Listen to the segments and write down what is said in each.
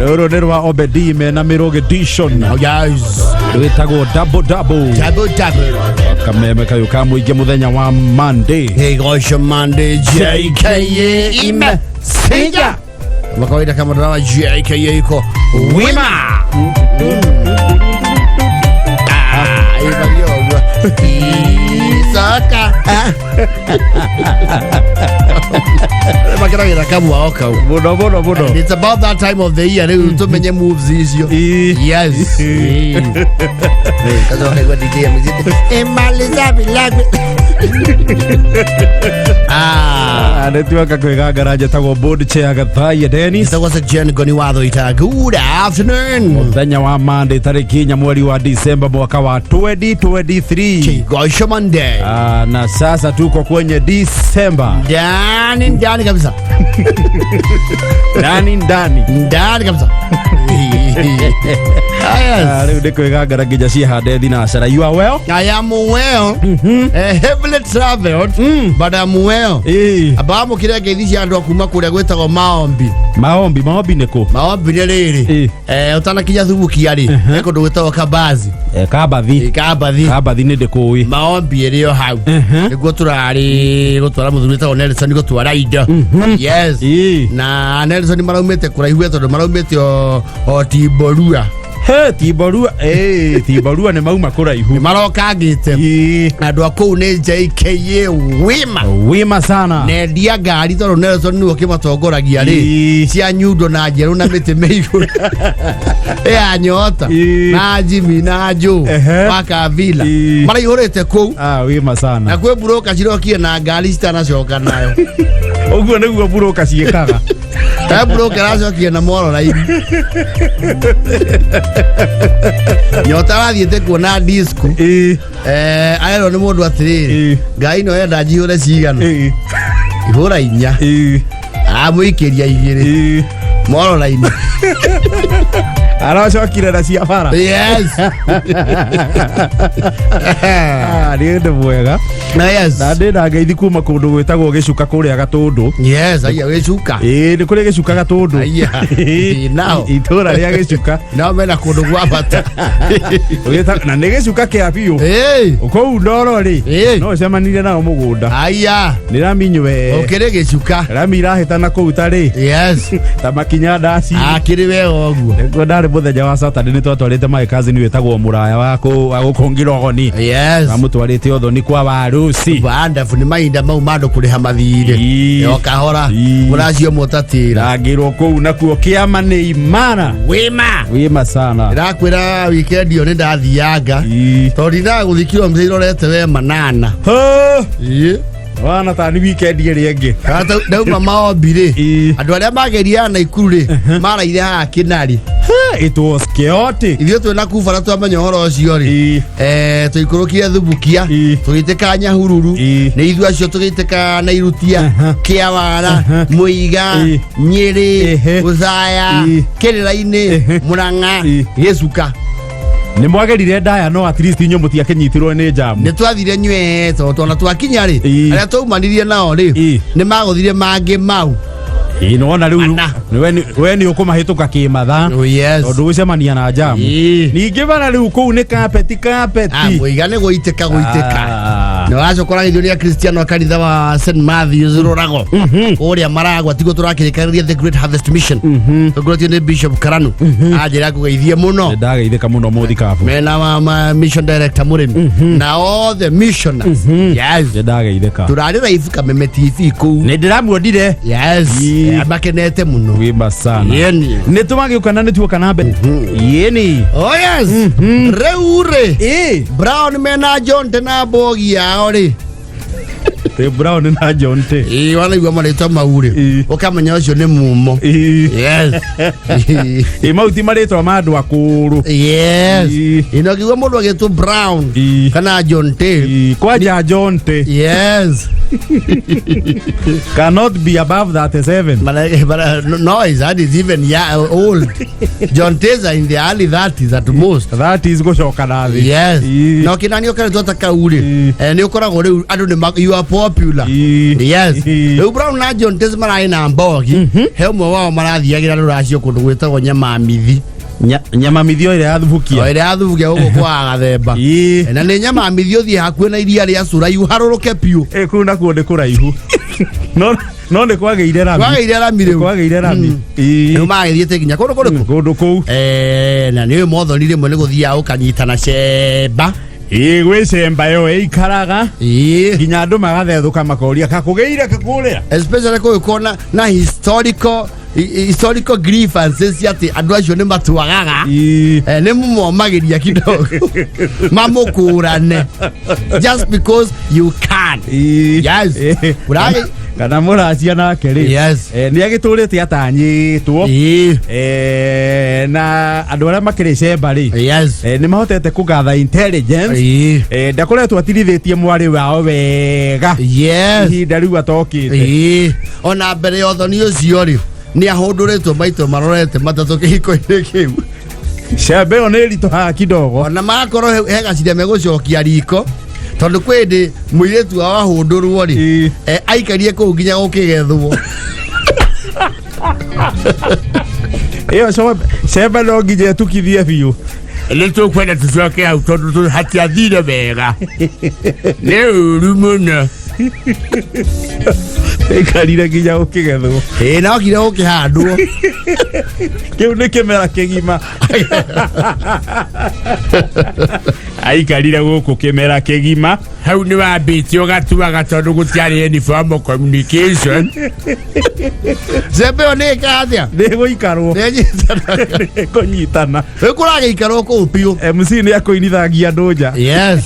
Rũrũ nĩ rwa Obedi mena Mĩrũgĩ edition. Oh, yes. Rwĩtagwo double double. Double double. Kameme kayũ ka mũingĩ mũthenya wa Monday. Hey, gosh, Monday, JKA ime sija. Kama kawaida kama dawa JKA iko wima. Ah, hivyo Isaka. Makiragira kamwa kau. Mũno mũno mũno. And it's about that time of the year rĩu tũmenye moves icio. Yes. Kaza wakaigua DJ amuzite. Emaliza bilagwe. Ah. Ah, nĩ tuoka kwĩgangara njĩtagwo board chair Gathaiya Dennis. Ĩtagwo Sir Jen Goni Watho ita. Good afternoon. Mũthenya wa Monday tarĩki inya mweri wa Disemba mwaka wa 2023. Kigosho Monday. Ah, na sasa tuko kwenye Disemba. Ndani ndani kabisa. Ndani ndani. Ndani kabisa. Ah, Ah, yes. rĩu nĩ kwĩgangara nginya ciĩhande thinacara. You are well? I am well. Heavily traveled, but I'm well. Ĩĩ. Abamũkĩre ngeithi cia andũ a kuma kũrĩa gwĩtagwo maombi. Maombi, maombi nĩ kũ? Maombi nĩ rĩrĩ. Ĩĩ. Ũtanakinya thubukia rĩ, he kũndũ gwĩtagwo kabazi. Eh, Kabathi. Ĩ, Kabathi. Kabathi nĩ ndĩkũĩ. Maombi ĩrĩ o hau. Nĩguo tũrarĩ gũtwara mũthuri wĩtagwo Nelson gũtwara indo. Yes. Ĩĩ. Na Nelson maraumĩte kũraihu we tondũ maraumĩte o Timborua. He, Timborua, ĩĩ, Timborua nĩ mauma kũraihu. Nĩ marokangĩte. Ĩĩ. Andũ a kũu nĩ JKA wima. Wima sana. Nendia ngari tondũ Nelson nĩwe ũkĩmatongoragia rĩ. Ĩĩ. Cia nyundo na njerũ na mĩtĩ mĩigũ. Ya nyota. Ĩĩ. Na Jimmy na Joe. Ehe. Wa Kavila. Ĩĩ. Maraihũrĩte kũu. Ah, wima Na sana. kwĩ mburũka cirokire na ngari citanacoka nayo. Ũguo nĩguo mburũka ciĩkaga. He mburũka ĩracokire na mororaini. Nyota arathiĩte kuona disco. Ĩĩ. Arerwo nĩ mũndũ atĩrĩrĩ. Ĩĩ. Ngai no enda njihũre cigana. Ĩĩ. Ihũra inya. Ĩĩ. Amũikĩria igĩrĩ. Ĩĩ. Mororaini. Aracokire na cia bara. Yes. Ah, nĩ ũndũ mwega. Na yes. Na ndĩ na ngeithi kuma kũndũ gwĩtagwo gĩcuka kũrĩa Gatũndũ. Yes, aya gĩcuka. Ĩĩ, nĩ kũrĩ gĩcuka Gatũndũ. Aya. Ĩĩ, Nao. Itũra rĩa gĩcuka. Nao mena kũndũ gwa bata. Na nĩ gĩcuka kĩa biũ. Ĩĩ. Kũu ndoro rĩ, Ĩĩ. no ũcemanirie nao mũgũnda. Aya. Nĩ rami nywe. Ũkĩrĩ gĩcuka. Rami irahĩtana kũu tarĩ Yes. ta makinya ndaci. Akĩrĩ wega ũguo. Nĩguo ndarĩ mũthenya wa Saturday nĩ twatwarĩte my cousin wĩtagwo Mũraya wa gũkũ Ngirogoni. Yes. Amũtwarĩte ũthoni kwa warusi. Wonderful nĩ mahinda mau ma andũ kũrĩha mathirĩ. Ĩĩ. O kahora. Ĩĩ. Mũracio mũtatĩra. Ndangĩrwo kũu nakuo kĩama nĩ imara. Wĩma. Wĩma sana. Ndĩrakwĩra weekend ĩyo nĩ ndathianga. Ĩĩ. Tondũ ndindaga gũthiĩ kilomita irorete we manana. Hå! Ĩĩ. Wana ta nĩ weekend ĩrĩa ĩngĩ. Kana ndauma maombi rĩ. Ĩĩ. Andũ arĩa mageriaga Naikuru rĩ, maraire haha Kĩnarĩ. It was chaotic. Ithuĩ twĩna kubara twamenya ũhoro ũcio rĩ. Ĩĩ. Tũikũrũkire Thubukia, Ĩĩ. tũgĩtĩka Nyahururu, Ĩĩ. nĩ ithuĩ acio tũgĩtĩka Nairutia, Kĩawara, Mũiga, Ĩĩ. Nyĩrĩ, Ehe. Gũcaya, Ĩĩ. Kĩrĩra-inĩ, Ehe. Mũrang'a, Ĩĩ. Gĩcuka. Nĩ mwagerire ndaya no at least inyuĩ mũtiakĩnyitirwo nĩ njamu. Nĩ twathire nywee tondũ twana twakinya rĩ, Ĩĩ. arĩa twaumanirie nao rĩ, Ĩĩ. nĩ magũthire mangĩ mau. Ĩĩ nĩwona rĩu Ana. we nĩ ũkũmahĩtũka kĩmatha. Oh, yes. Tondũ gũcemania na njamu. Ĩĩ. Ningĩ bara rĩu kũu nĩ kapeti kapeti. Ah, Mũiga nĩ gũitĩka gũitĩka. Ah. Na wacoka ũragithio nĩ akristiano a kanitha wa St Matthews Rũrago kũrĩa Maragwa tiguo tũrakĩrĩkanĩria The Great Harvest Mission tũkoretio nĩ Bishop Karanu anjĩra ngũgeithie mũno Nĩ ndageithĩka mũno mũthikabu. mena wa mission director mũrĩmi na othe missioners yes Nĩ ndageithĩka. tũrarĩ live Kameme TV kũu Nĩ ndĩramuonire. yes Ĩĩ. Makenete mũno Wima sana. Yeni. Nĩ tũmagĩũka na nĩ tuoka na mbere. Yeni. Oh yes rĩu rĩ Ĩĩ. Brown mena John na mbogi yao rĩ Ĩ Brown na John T. Ĩĩ wanaigua marĩtwa mau rĩ Ĩĩ. ũkamenya ũcio nĩ mumo Ĩĩ. yes Ĩ mau ti marĩtwa ma andũ akũrũ. Yes. Ĩĩ. Ĩno ngĩigua mũndũ agĩtwo Brown Ĩĩ. kana John T. Ĩĩ, Kwanja John T. Yes. Cannot be above 37. But no, that is even yeah, old. John Taylor in the early 30s at most. That is gũcoka na thĩ. Yes. Ĩĩ. No kinani ũkaretwo ta kau rĩ. Ĩĩ. Nĩ ũkoragwo rĩu andũ nĩ you are popular. Popular. Yes. Rĩu Brown na John Tess mararĩ na mbogi, he ũmwe wao marathiagĩra rũracio kũndũ gwĩtagwo Nyamamithi. Nyama mithio ĩrĩa o yathubukia. Ĩrĩa yathubukia gũkũ kwa Gathemba. Na nĩ Nyamamithi, ũthiĩ hakuhĩ na iria rĩa Cũrai, ũharũrũke biũ. Ĩ, kũu nakuo nĩ kũraihu, no nĩ kwagĩire rami. Kwagĩire rami rĩu. Kwagĩire rami. Rĩu magĩthiĩte nginya kũndũ kũrĩkũ? Kũndũ kũu. Na nĩ mothoni rĩmwe nĩ gũthiaga ũkanyitana cemba. Ĩ, gwĩ cemba ĩyo ĩikaraga nginya andũ magathethũka makoria kakũgĩire kakũrĩa. Especially kũgĩkorwo na historical grievances atĩ andũ acio nĩ matwagaga. Nĩ mũmomagĩria kidogo mamũkũrane just because you can. Yes. Kana mũracia nake rĩ, nĩ agĩtũrĩte atanyĩtwo. Na andũ arĩa makĩrĩ cemba rĩ, nĩ mahotete kũgatha intelligence. Ndakoretwo atirithĩtie mwarĩ wao wega ihinda rĩu atokĩte. Ona mbere ya ũthoni ũcio rĩ, nĩ ahũndũrĩtwo maito marorete matatũ kĩhiko-inĩ kĩu. Cemba ĩyo nĩ ĩritũhaga kidogo. Ona magakorwo he gacira megũcokia riko, tondũ kwĩ hĩndĩ mũirĩtu wao ahũndũrwo rĩ, aikarie kũu nginya gũkĩgethwo. Ĩyo cemba no nginya ĩtukithie biũ. Nä tå kwenda tå coke hau tondå hatiathire wega, nä å ru må no. Ĩkarire nginya gũkĩgethwo. Ĩ, na okire gũkĩhandwo. Kĩu nĩ kĩmera kĩgima aikarire gũkũ, kĩmera kĩgima. Hau nä wambä te å gatuaga tondå gå tiarä any form of communication. Cembe ĩyo nĩ ĩkaga atĩa? Nĩ gũikarwo. Nĩ ĩnyitanaga. Nĩ kũnyitana. Rĩu kũragĩikarwo kũu biũ. MC nĩ akũinithangia andũ nja. Yes,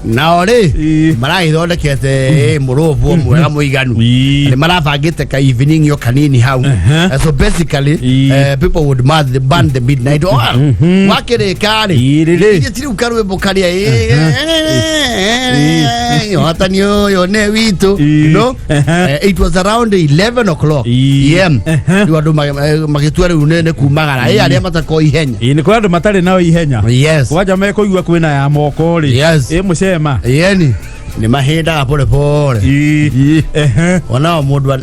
nao rĩ, maragĩthondekete mũrũbu mwega mũiganu. Nĩ marabangĩte ka evening yo kanini hau. So basically, people would burn the midnight oil. Wakĩrĩka rĩ, Ĩ, rĩrĩ. ithuĩ ti rĩu karwĩmbo karĩa ũhotani ũyũ nĩ witũ. It was around 11 o'clock am rĩu andũ magĩtua rĩu nĩ kumagara ĩ arĩa matakoo ihenya. Ĩ, nĩ kũrĩ andũ matarĩ nao ihenya. Kwanja mekũigua kwĩna ya moko rĩ. Ĩ mũcema. Yeni nĩ mahĩndaga pole pole. Onao mũndũ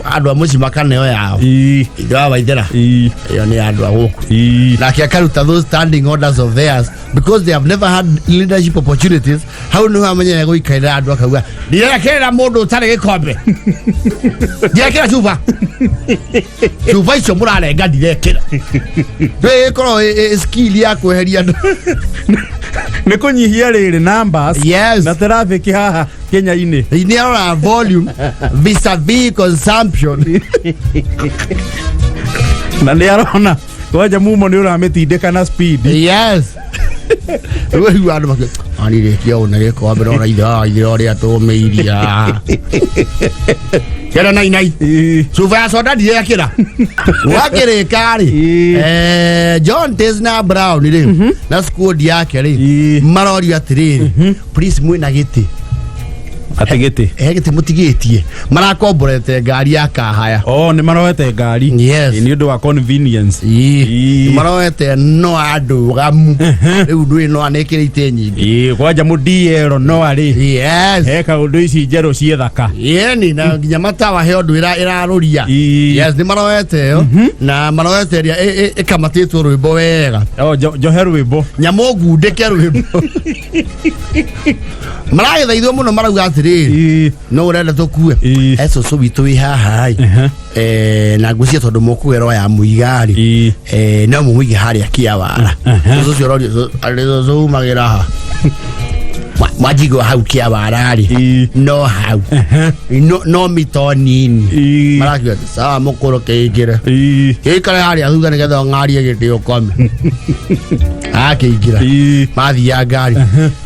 andũ a mũciĩ makaneo yao. Ithe wa Waithera, ĩyo nĩ andũ a gũkũ. Nake akaruta those standing orders of theirs because they have never had leadership opportunities. Hau nĩho amenyere gũikarĩra andũ, akauga ndirekĩrĩra mũndũ ũtarĩ gĩkombe, ndirekĩra cuba, cuba icio mũrarenga ndirekĩra. Rĩu ĩkorwo skill ya kweheria andũ. Nĩ kũnyihia rĩrĩ numbers na traffic haha Kenya-inĩ. Nĩ arora volume vis-a-vis consumption. Na nĩ arona kwanja mumo nĩ ũramĩtindĩka na speed. Yes, rĩu rĩu andũ makĩ anirĩkia ũũ na gĩkombe nona ithe wa ithe ũrĩa tũmĩiria kĩra nainai cuba ya soda ndirekĩra. Wakĩrĩka rĩ, John Tes na Brown rĩ na squad yake rĩ, marorio atĩrĩrĩ, please, mwĩna gĩtĩ? Atĩ gĩtĩ? He gĩtĩ mũtigĩtie? Marakomborete ngari ya kahaya. Oh, nĩ maroete ngari. Yes. Ĩ, nĩ ũndũ wa convenience. Maroete no andũgamu rĩu ndũĩ no anĩkĩrĩ itĩ nyingĩ. Ĩ, kwanja mũdiero no arĩ he kaũndũ ici njerũ ciĩ thaka. Yeni na nginya matawa he ũndũ ĩrarũria. Yes, nĩ maroete ĩyo na maroete ĩrĩa ĩkamatĩtwo rwĩmbo wega. Oh, njohe rwĩmbo. Nyamũ ngundĩke rwĩmbo maragĩthaithwo mũno, marauga atĩrĩrĩ, no ũrenda tũkue e cũcũ witũ wĩ haha ĩ. Na ngwĩciria tondũ mũkũgerwo ya mũiga rĩ, no mũmũige harĩa kĩawara. Cũcũ ũcio ũrorio, arĩ cũcũ umagĩra ha mwanjigua hau kĩawara rĩ, no hau no mito nini. Marakiuga atĩ, sawa mũkũrũ, kĩingĩre, gĩikare harĩa thutha nĩgetha ũng'arie gĩtĩ ũkome. Akĩingĩra, mathia ngari,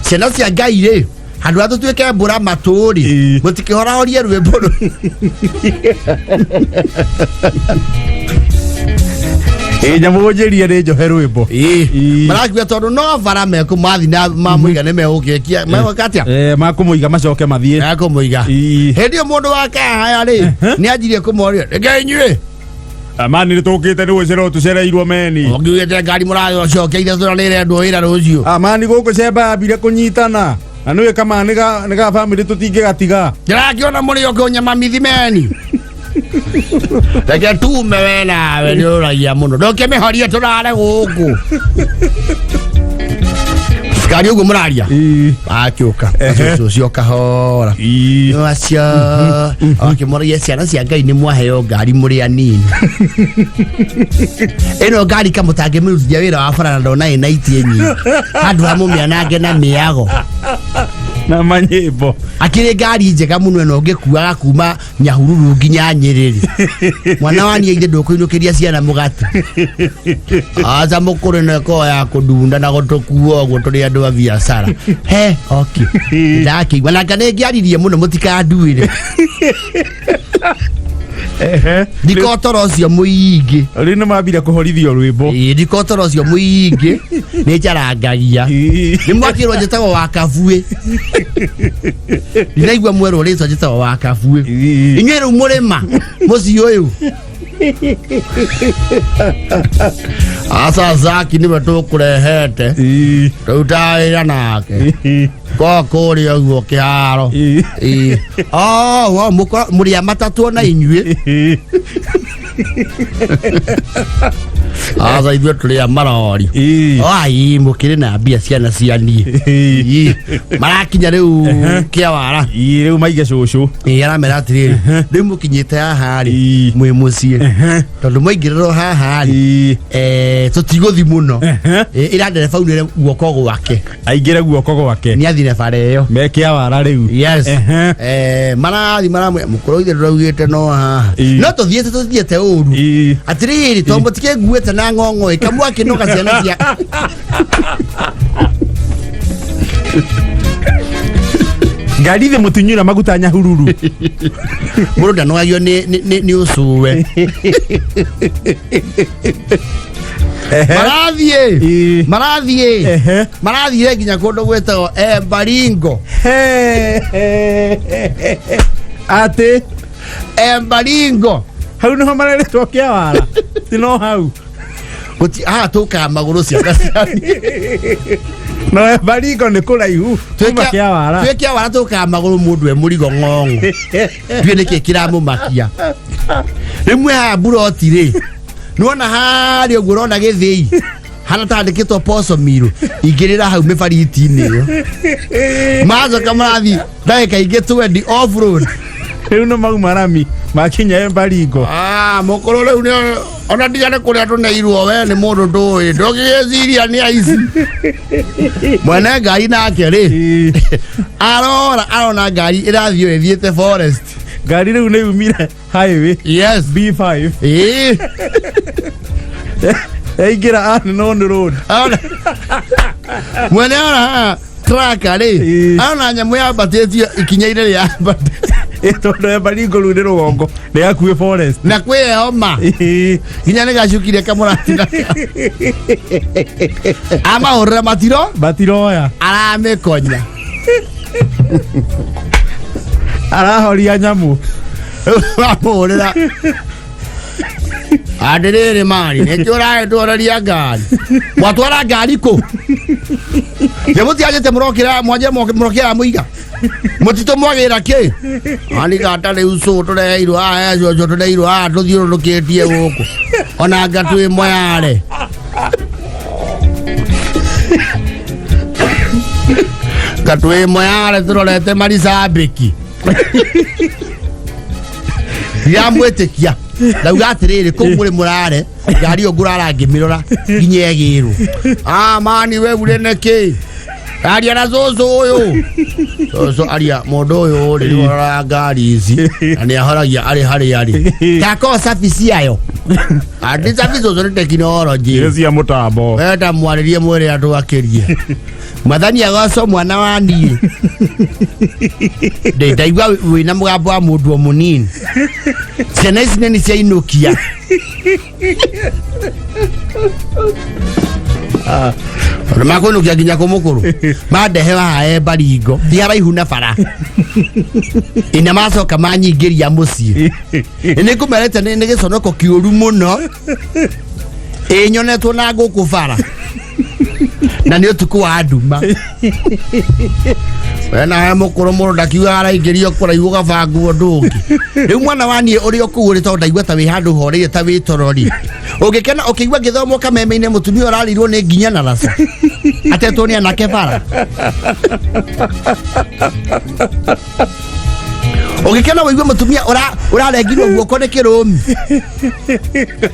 ciana cia Ngai rĩ, handũ ha tũtuĩke mbũra matũ rĩ, mũtikĩhorahorie rwĩmbo rũ. Ĩ, nyamũ njĩrie nĩ njohe rwĩmbo. Marakiuga tondũ no bara mekũ mathi na mamũiga nĩ megũkĩkia megwĩka atĩa? Makũmũiga macoke mathiĩ. Mekũmũiga. Hĩndĩ ĩyo mũndũ wa kahaya rĩ, nĩ anjirie kũmoria rĩngĩ, inyuĩ Amani nĩ tũkĩte nĩ gũcererwo tũcereirwo meni. Ũngiugĩte ngari mũracokeire tũra nĩ ĩrendwo wĩra rũciũ. Amani gũkũ cemba yambire kũnyitana. Na nĩwĩ kama nĩ ga nĩ ga family tũtingĩgatiga. Ndĩrakĩona mũrĩ o kũnyama mithimeni. Reke tume we nawe nĩ ũragia mũno. Ndũkĩmĩhorie tũrare gũkũ. Ngari ũguo mũraria. Ii. Akĩũka. Cũcũ ũcio kahora. Ii. Acio akĩmoragia ciana cia Ngai nĩ mwaheo ngari mũrĩ anini. Ĩno ngari kamũtangĩmĩrutithia wĩra wa bara na ndona ĩna itĩ nyingĩ. Handũ ha mũmĩanange na mĩago. Na manyĩmbo. Akĩrĩ ngari njega mũno ĩno ũngĩkuaga kuma Nyahururu nginya Nyĩrĩ. Mwana wa niĩ ithe ndũkũinũkĩria ciana mũgate. Aca mũkũrũ ĩno ĩkoragwo ya kũndunda na gũtũkua ũguo tũrĩ andũ a biacara. He, okay. Ndakĩigua na kana ĩngĩaririe mũno mũtikanduĩre. Ehe. Ndikotoro ũcio mũingĩ. Rĩu nĩ mambire kũhorithio rwĩmbo. Ĩĩ, ndikotoro ũcio mũingĩ nĩ njarangagia. Ii. Nĩ mwakĩrwo njĩtagwo wa kabuĩ. Ndinaigua mwerwo rĩtwa njĩtagwo wa kabuĩ. Ii. Inyuĩ rĩu mũrĩma mũciĩ ũyũ. Aca Zaki nĩwe tũkũrehete. Ii. Tũrutaga wĩra nake. Ii. Ko kũrĩa ũguo kĩharo. Ii. Ĩĩ. Oh, oh, mũrĩ a matatũ ona inyuĩ. Ii. Aca ithuĩ tũrĩ a marori. Ii. Ai, mũkĩrĩ na mbia ciana cia niĩ. Ii. Ii. Marakinya rĩu kĩawara. Ii, rĩu maige cũcũ. Ĩĩ, aramera atĩrĩrĩ, rĩu mũkinyĩte haha rĩ, Ii. mwĩ mũciĩ. Tondũ mwaingĩrĩrwo haha rĩ, Ii. tũtigũthi mũno. Ĩra ndereba aunĩre guoko gwake. Aingĩre guoko gwake. Nĩ athire bara ĩyo. Mekĩa wara rĩu. Yes. Ehe. Marathi maramwĩra mũkũrũ ithe ndũraugĩte no haha. Ii. No tũthiĩte tũthiĩte ũru. Ii. Atĩrĩrĩ to mũtikĩnguĩte na ng'ong'o ĩ kamwakĩnoga ciana cia Ngari thĩ mũtinyuĩra maguta Nyahururu. Mũndũ ndanogagio nĩ ũcũwe. Marathiĩ Ii. marathiĩ Ehe. marathiire nginya kũndũ gwĩtagwo Embaringo. Atĩ Embaringo. hau nĩho mareretwo kĩawara. Ti no hau. Gũti haha tũkaga magũrũ ciana cia No Embaringo nĩ kũraihu kuma kĩawara. Twĩ kĩawara tũkaga magũrũ mũndũ e mũrigo ng'ong'o. Ndiũĩ nĩkĩ kĩramũmakia. Rĩmwe haha mburoti rĩ nĩwona harĩa ũguo ũrona gĩthĩi hana tandĩkĩtwo poco miru ingĩrĩra hau mĩbariti-inĩ ĩyo macoka marathiĩ ndagĩka ingĩ 20 off road. Rĩu nĩ mauma rami makinya Embaringo. Ah, mũkũrũ rĩu nĩ ona ndiga nĩ kũrĩa tũneirwo we nĩ mũndũ ndũĩ ndũngĩgĩciria nĩ aici. Mwene ngari nake rĩ Ii. arora arona ngari ĩrathiĩ ĩthiĩte forest. Ngari rĩu nĩ yumire highway. Yes. B5. Ĩĩ. Yaingĩra unknown road. Arona mwene arona haha traka rĩ Ĩĩ. arona nyamũ yambatĩtio ikinya-inĩ rĩambatĩtio. Ĩ, tondũ Embaringo rĩu nĩ rũgongo nĩ hakuhĩ forest. Na kwĩyoma Ĩ. nginya nĩ gacukire kamũratina amahũrĩra matiro Matiroya. aramĩkonya. Arahoria nyamũ. Amũhũrĩra andĩrĩrĩ mari nĩkĩ ũragĩtworeria ngari mwatwara ngari kũ nĩ mũtianjĩte mũrokĩra mwanje mũrokĩra mũiga mũtitũ mwagĩra kĩ anigata rĩu cũ tũreheirwo haha cũcũ tũreheirwo haha tũthiũrũrũkĩtie gũkũ ona anga twĩ moyare nga twĩ moyare tũrorete maricambĩki ndiramwĩtĩkia ndauga atĩrĩrĩ kũu mũrĩ mũrare ngari ĩyo ngũrara ngĩmĩrora nginya ĩgĩrwo ah mani we ure nĩkĩ aria na cũcũ ũyũ cũcũ aria mũndũ ũyũ rĩ nĩwe ũroraga ngari ici na nĩ ahoragia arĩ harĩa arĩ takorwo cabi ciayo andi cabi cũcũ nĩ tekinoronjĩ cia mũtambo. wenda mwarĩrie mwĩrĩ andũ akĩrie mwathani agocwo mwana wa niĩ Ndĩ- ndaigua wĩna mũgambo wa mũndũ o mũnini ciana ici nĩ ciainũkia Tondũ makũinũkia nginya kũmũkũrũ mandehe haha e Baringo ti haraihu na bara ina macoka manyingĩria mũciĩ nĩ ngũmerete nĩ gĩconoko kĩũru mũno ĩ nyonetwo na ngũkũ bara Na nĩ ũtukũ wa nduma. We nawe mũkũrũ mũndũ ndakiuga araingĩrio kũraihu ũgabangwo ũndũ ũngĩ. Rĩu mwana wa niĩ ũrĩ o kũu ũrĩ tondũ ndaigua ta wĩ handũ horeire ta wĩ toro-rĩ. Ũngĩkena ũkĩigua ngĩthomwo kameme-inĩ mũtumia ũrarirwo nĩ nginya na raca. Atetwo nĩ anake bara. Ũngĩkena ũigue mũtumia ũrarengirwo guoko nĩ kĩrũmi.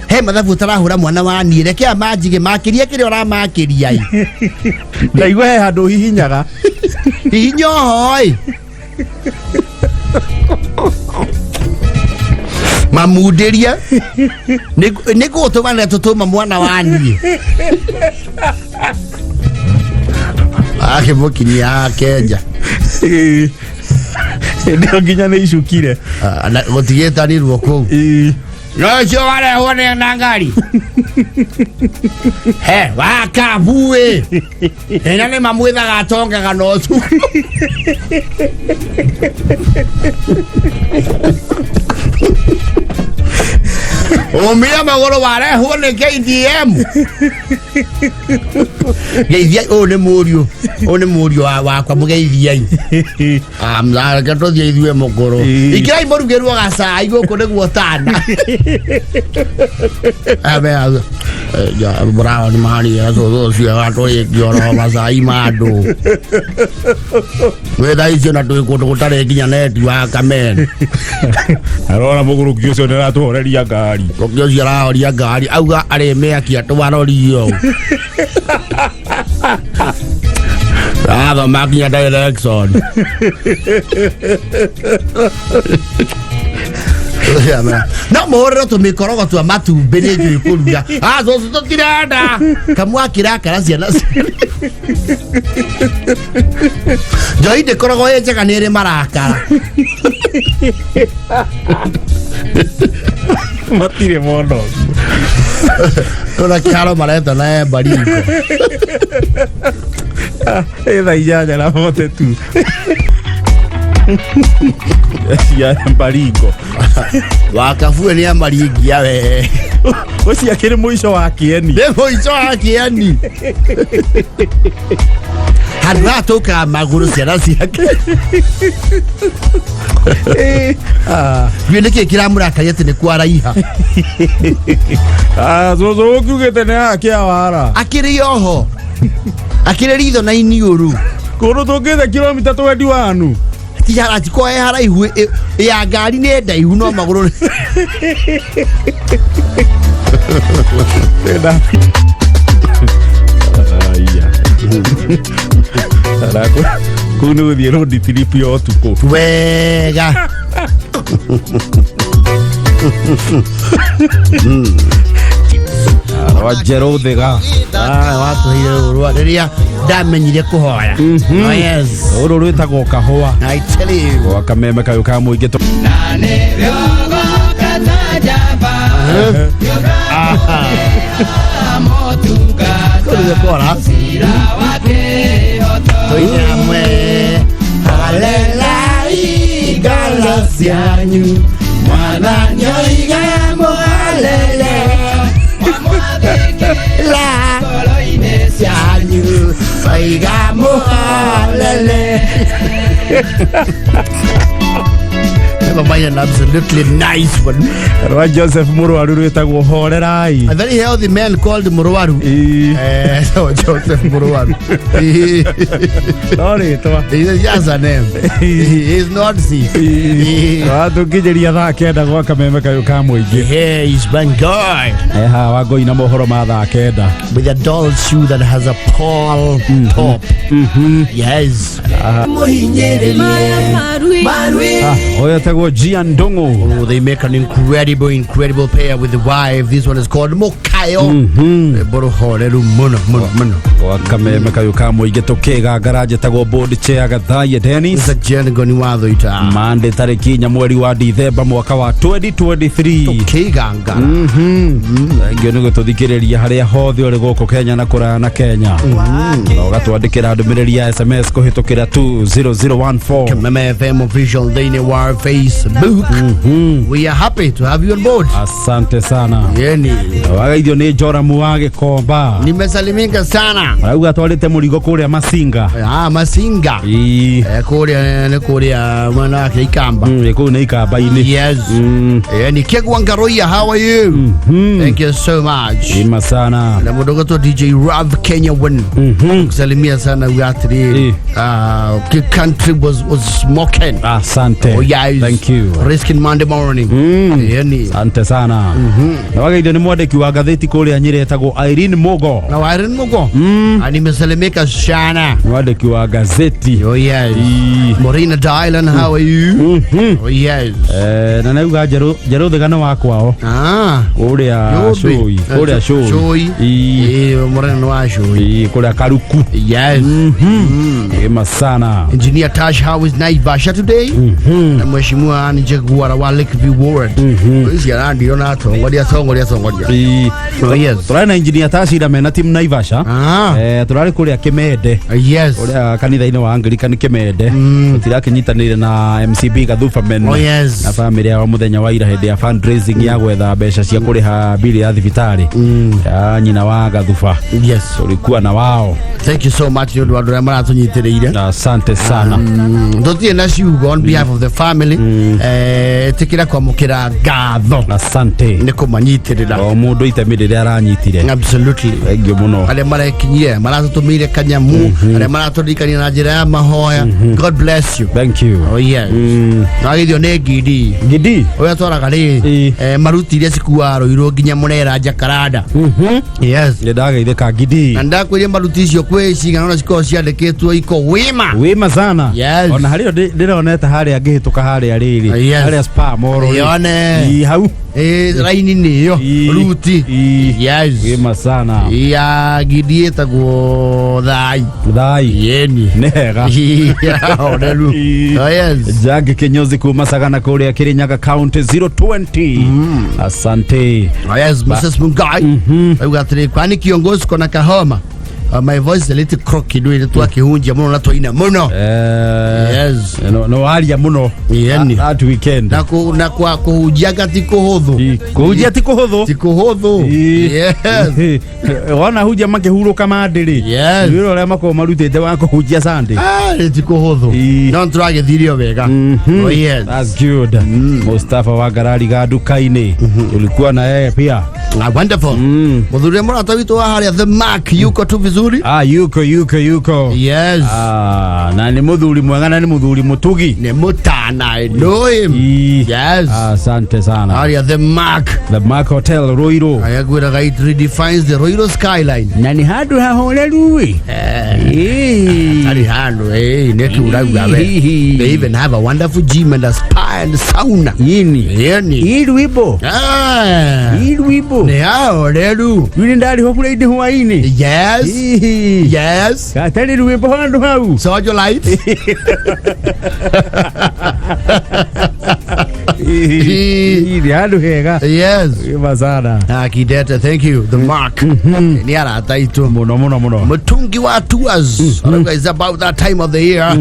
He mathabu ũtarahũra mwana wa niĩ reke aya manjige makĩria kĩrĩa ũramakĩria ĩ. Ndaigua he handũ hihinyaga. Hihinya oho ĩ. Mamundĩrie nĩ gũgũtũma tũtũma mwana wa niĩ. Akĩmũkinyia Kenja. Hĩndĩ ĩyo nginya nĩ icukire. Gũtigĩtanirwo kũu. No ũcio warehwo nĩ na ngari. He, wakabuĩ. Ĩna nĩ mamwĩthaga atongaga na ũtukũ. Ũmire magũrũ warehwo nĩ KTM. Geithiai, ũyũ nĩ mũriũ, ũyũ nĩ mũriũ wakwa mũgeithiai. Reke tũthiĩ ithuĩ mũkũrũ. Ikĩrai mũrugĩrwo gacai gũkũ nĩguo tana. Brown maria cũcũ ũcio atũrĩkia oro macai ma andũ. Wĩ thaa icio na twĩ kũndũ gũtarĩ nginya neti wa kameni. Arona mũgũrũki ũcio nĩ aratũhoreria ngari. Mũgũrũki ũcio arahoria ngari auga arĩ mĩaki atwarorire ũũ. Athoma nginya direction. No mũhũrĩrwo tũmĩkorogo twa matumbĩ nĩ njũĩ kũruga. Ah, cũcũ tũtirenda. Kamwe akĩrakara ciana njohi ndĩkoragwo ĩ njega nĩ ĩrĩ marakara. Matirĩ mondo. Tũna kĩharo mareta na embaringo. Ĩ thaa 8:42. Cia mbaringo. Wakabue nĩ amaringia we. Ũcio akĩrĩ mũico wa kĩeni. Nĩ mũico wa kĩeni. Handũ haha tũkaga magũrũ ciana ciake. Ndiũĩ nĩkĩ kĩramũrakaria atĩ nĩ kwaraiha. Cũcũ ũkiugĩte nĩ haha kĩawara. Akĩrĩ oho. Akĩrĩ ritho na iniũrũ. Kũndũ tũngĩte kilomita 21. Tiharatikorwo he haraihu ya ngari nĩ ndaihu no magũrũ. Kũu nĩ gũthiĩ road trip ya ũtukũ. Wega. Rwa njerũ thĩga. Watũheire rũrũ rĩrĩa ndamenyire kũhoya. Oh, yes. Rũrũ rwĩtagwo kahũa. I tell you. Gwa kameme kayũ ka mũingĩ Kũrĩ kora. Tũine hamwe. Halelai ngoro cianyu. Mwathani oiga mũhalele. La cianyu. Oiga mũhalele. Never mind an absolutely nice one. Rwa Joseph Mũrwaru rwĩtagwo horerai. A very healthy man called Mũrwaru. So Joseph Mũrwaru. No rĩtwa. He's just a name. He is not sick. Watũkinyĩria thaa 9 gwa kameme kayũ ka mũingĩ. Here is Bangoi Eha wangoi na mohoro ma thaa 9. with a doll shoe that has a pearl top. Yes. Ũyũ etagwo Gian Ndung'u. Oh, they make an incredible, incredible pair with the wife. This one is called Mokayo. Rwĩmbo rũhoreru mũno mũno mũno. Gwa kameme kayũ ka mũingĩ tũkĩgangara njĩtagwo board chair Gathaia Dennis. Mr. Jen Ngoni wa Thũita. Mande tarĩki 4 mweri wa Dithemba mwaka wa 2023. Tũkĩgangara. Thengio nĩ gũtũthikĩrĩria harĩa hothe ũrĩ gũkũ Kenya na kũraya na Kenya. Na ũgatwandĩkĩra ndũmĩrĩri ya SMS kũhĩtũkĩra 20014. Kameme FM official thĩinĩ wa Facebook. We are happy to have you on board. Asante sana. Yeni. Wagaithio. Wageithio nĩ Joramu wa Gĩkomba. Nimesalimika sana. Arauga atwarĩte mũrigo kũrĩa Masinga. Ah, Masinga. Ii. Eh, kũrĩa nĩ kũrĩa mwena wa Ikamba. Kũu nĩ Ikamba-inĩ. Yes. Eh, ni Kegwa Ngaroia, how are you? Thank you so much. Ima sana. Na mũndũ ũgwĩtwo DJ Rav Kenya One. Kusalimia sana uga atĩrĩrĩ. Ah, the country was smoking. Asante. Oh, yes. Thank you. Risking Monday morning. Yani. Asante sana. Na wageithio nĩ mwandĩki wa ngathĩti kũrĩa Nyĩrĩ etagwo Irene Mugo. Na Irene Mugo. Ah, nimesalimika sana. Mwandĩki wa gazeti. Oh yes. Ii. Morina Dylan, how are you? Oh yes. Eh, na nauga njerũ njerũ thigano wa kwao Ah. kũrĩa Yũmbi. Cũi, kũrĩa Cũi. Cũi. Ii. Eh, Morina nĩ wa Cũi. Ii, kũrĩa Karuku. Yes. Ema sana. Engineer Tash, how is Naivasha today? Na Mheshimiwa Anne Jaguara wa Lakeview Ward. Ici arandirona atongoria atongoria atongoria. Ii. Oh yes. Tũrarĩ na engineer Tash ira mena team Naivasha. Ah. Eh, tũrarĩ kũrĩa Kĩmende. Yes. Kũrĩa kanitha-inĩ wa Anglican Kĩmende. Tũtirakĩnyitanĩire na MCB Gathuba Men. Oh yes. Na family yao mũthenya wa ira hĩndĩ ya fundraising ya gwetha mbeca cia kũrĩha bili ya thibitarĩ ya nyina wa Gathuba. Yes. Tulikuwa na wao. Thank you so much nĩ ũndũ wa andũ arĩa maratũnyitĩrĩire. Asante sana. Tũtirĩ na ciugo on behalf of the family. Eh, ĩtĩkĩra kwamũkĩra ngatho Asante. nĩ kũmanyitĩrĩra. O mũndũ itemi rĩrĩa aranyitire. Absolutely. Thank you mũno. Arĩa marekinyire maratũtũmĩire kanyamu, arĩa maratũririkania na njĩra ya mahoya. God bless you. Thank you. Oh yes. Nagithio nĩ ngindi. Ngindi. Ũrĩa twaraga rĩ Ĩ. eh, maruti iria cikuaga rũirũ nginya mũrera Jakaranda. Yes. Nĩ ndageithĩka ngindi. Na ndakwĩria maruti icio kwĩ cigana ona cikoragwo ciandĩkĩtwo iko wima. Wima sana. Yes. Ona harĩa ndĩronete harĩa ngĩhĩtũka harĩa rĩrĩ. Yes. Harĩa spa moro. rĩ. Yone. Ii, hau. Eh, raini nĩyo Ĩ. ruti. Ii. Yes. Wima sana. Ya ngindi ĩtagwo thai. Thai. Yeni. Nĩ hega. Horeru. Ii. Oh yes. Jagi kinyozi kuma Sagana kũrĩa Kirinyaga County 020. Asante. Oh yes, Mrs. Mungai. Auga atĩrĩ, kwani kiongozi kona kahoma? My voice is a little croaky ndũĩ twakĩhunjia mũno na twaina mũno. Eh, Yes. no waria mũno. Yeni. That weekend. Na kũ na kwa kũhunjianga ti kũhũthũ. Ii, Kũhunjia ti kũhũthũ. Ti kũhũthũ. Ii. Yes. Wona hunjia makĩhurũka mandĩ rĩ. Yes. Wĩra ũrĩa makoragwo marutĩte wa kũhunjia Sunday. Ah, nĩ ti kũhũthũ. Ii. No nĩtũragĩthirio wega. Oh yes. That's good. Mustafa wa Garari ga duka-inĩ. Tulikuwa na yeye pia. Ah, wonderful. Mũthuri mũrata witũ wa harĩa The Mark yuko tu vizuri. Ah, yuko yuko yuko. Yes. Ah, na nĩ mũthuri mwega na nĩ mũthuri mũtugi. Nĩ mũtana, I know him. Ii. Yes. Asante sana. Harĩa The Mark. The Mark Hotel Ruiru. Aya ngwĩraga it redefines the Ruiru skyline. Na nĩ handũ hahoreru ĩ. Ĩ. Harĩ handũ eh, nĩ kĩurauga we. They even have a wonderful gym and a spa and sauna. Yini. Yeni. Ĩ rwĩmbo. Ah. Ĩ rwĩmbo. Nĩ hahoreru. Rĩu nĩ ndarĩhwo Friday hwaĩ-inĩ. Yes. Ĩ. Yes. Gatarĩ rwĩmbo handũ hau. Socialite. Ĩ, nĩ handũ hega. Yes. Wema sana. Ah, Kidete, thank you. The Mark. Nĩ arata aitũ. Mũno mũno mũno. Mtungi wa tours. Mm It's about that time of the year.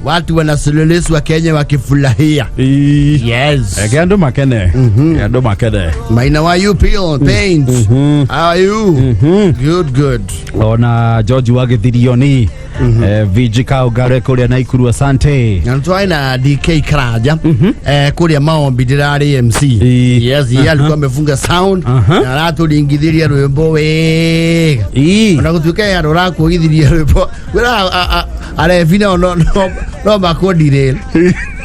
Watu wanasululusu Kenya wakifurahia. Ĩ. Yes. Reke andũ makene. Reke andũ makene. Maina wa UP on paints. How are you? Good, good. Ona George wa Gĩthirioni. VG Kaũngare kũrĩa Naikuru asante. Na twai na DK Karanja eh, kũrĩa maombi ndĩrarĩ MC. Ĩ. Yes, yeye alikuwa amefunga sound na aratũringithĩria rwĩmbo wega. Ĩ. Ona gũtuĩka ye andũ ũrakuogithirie rwĩmbo wĩra arebi nao no makũndirĩra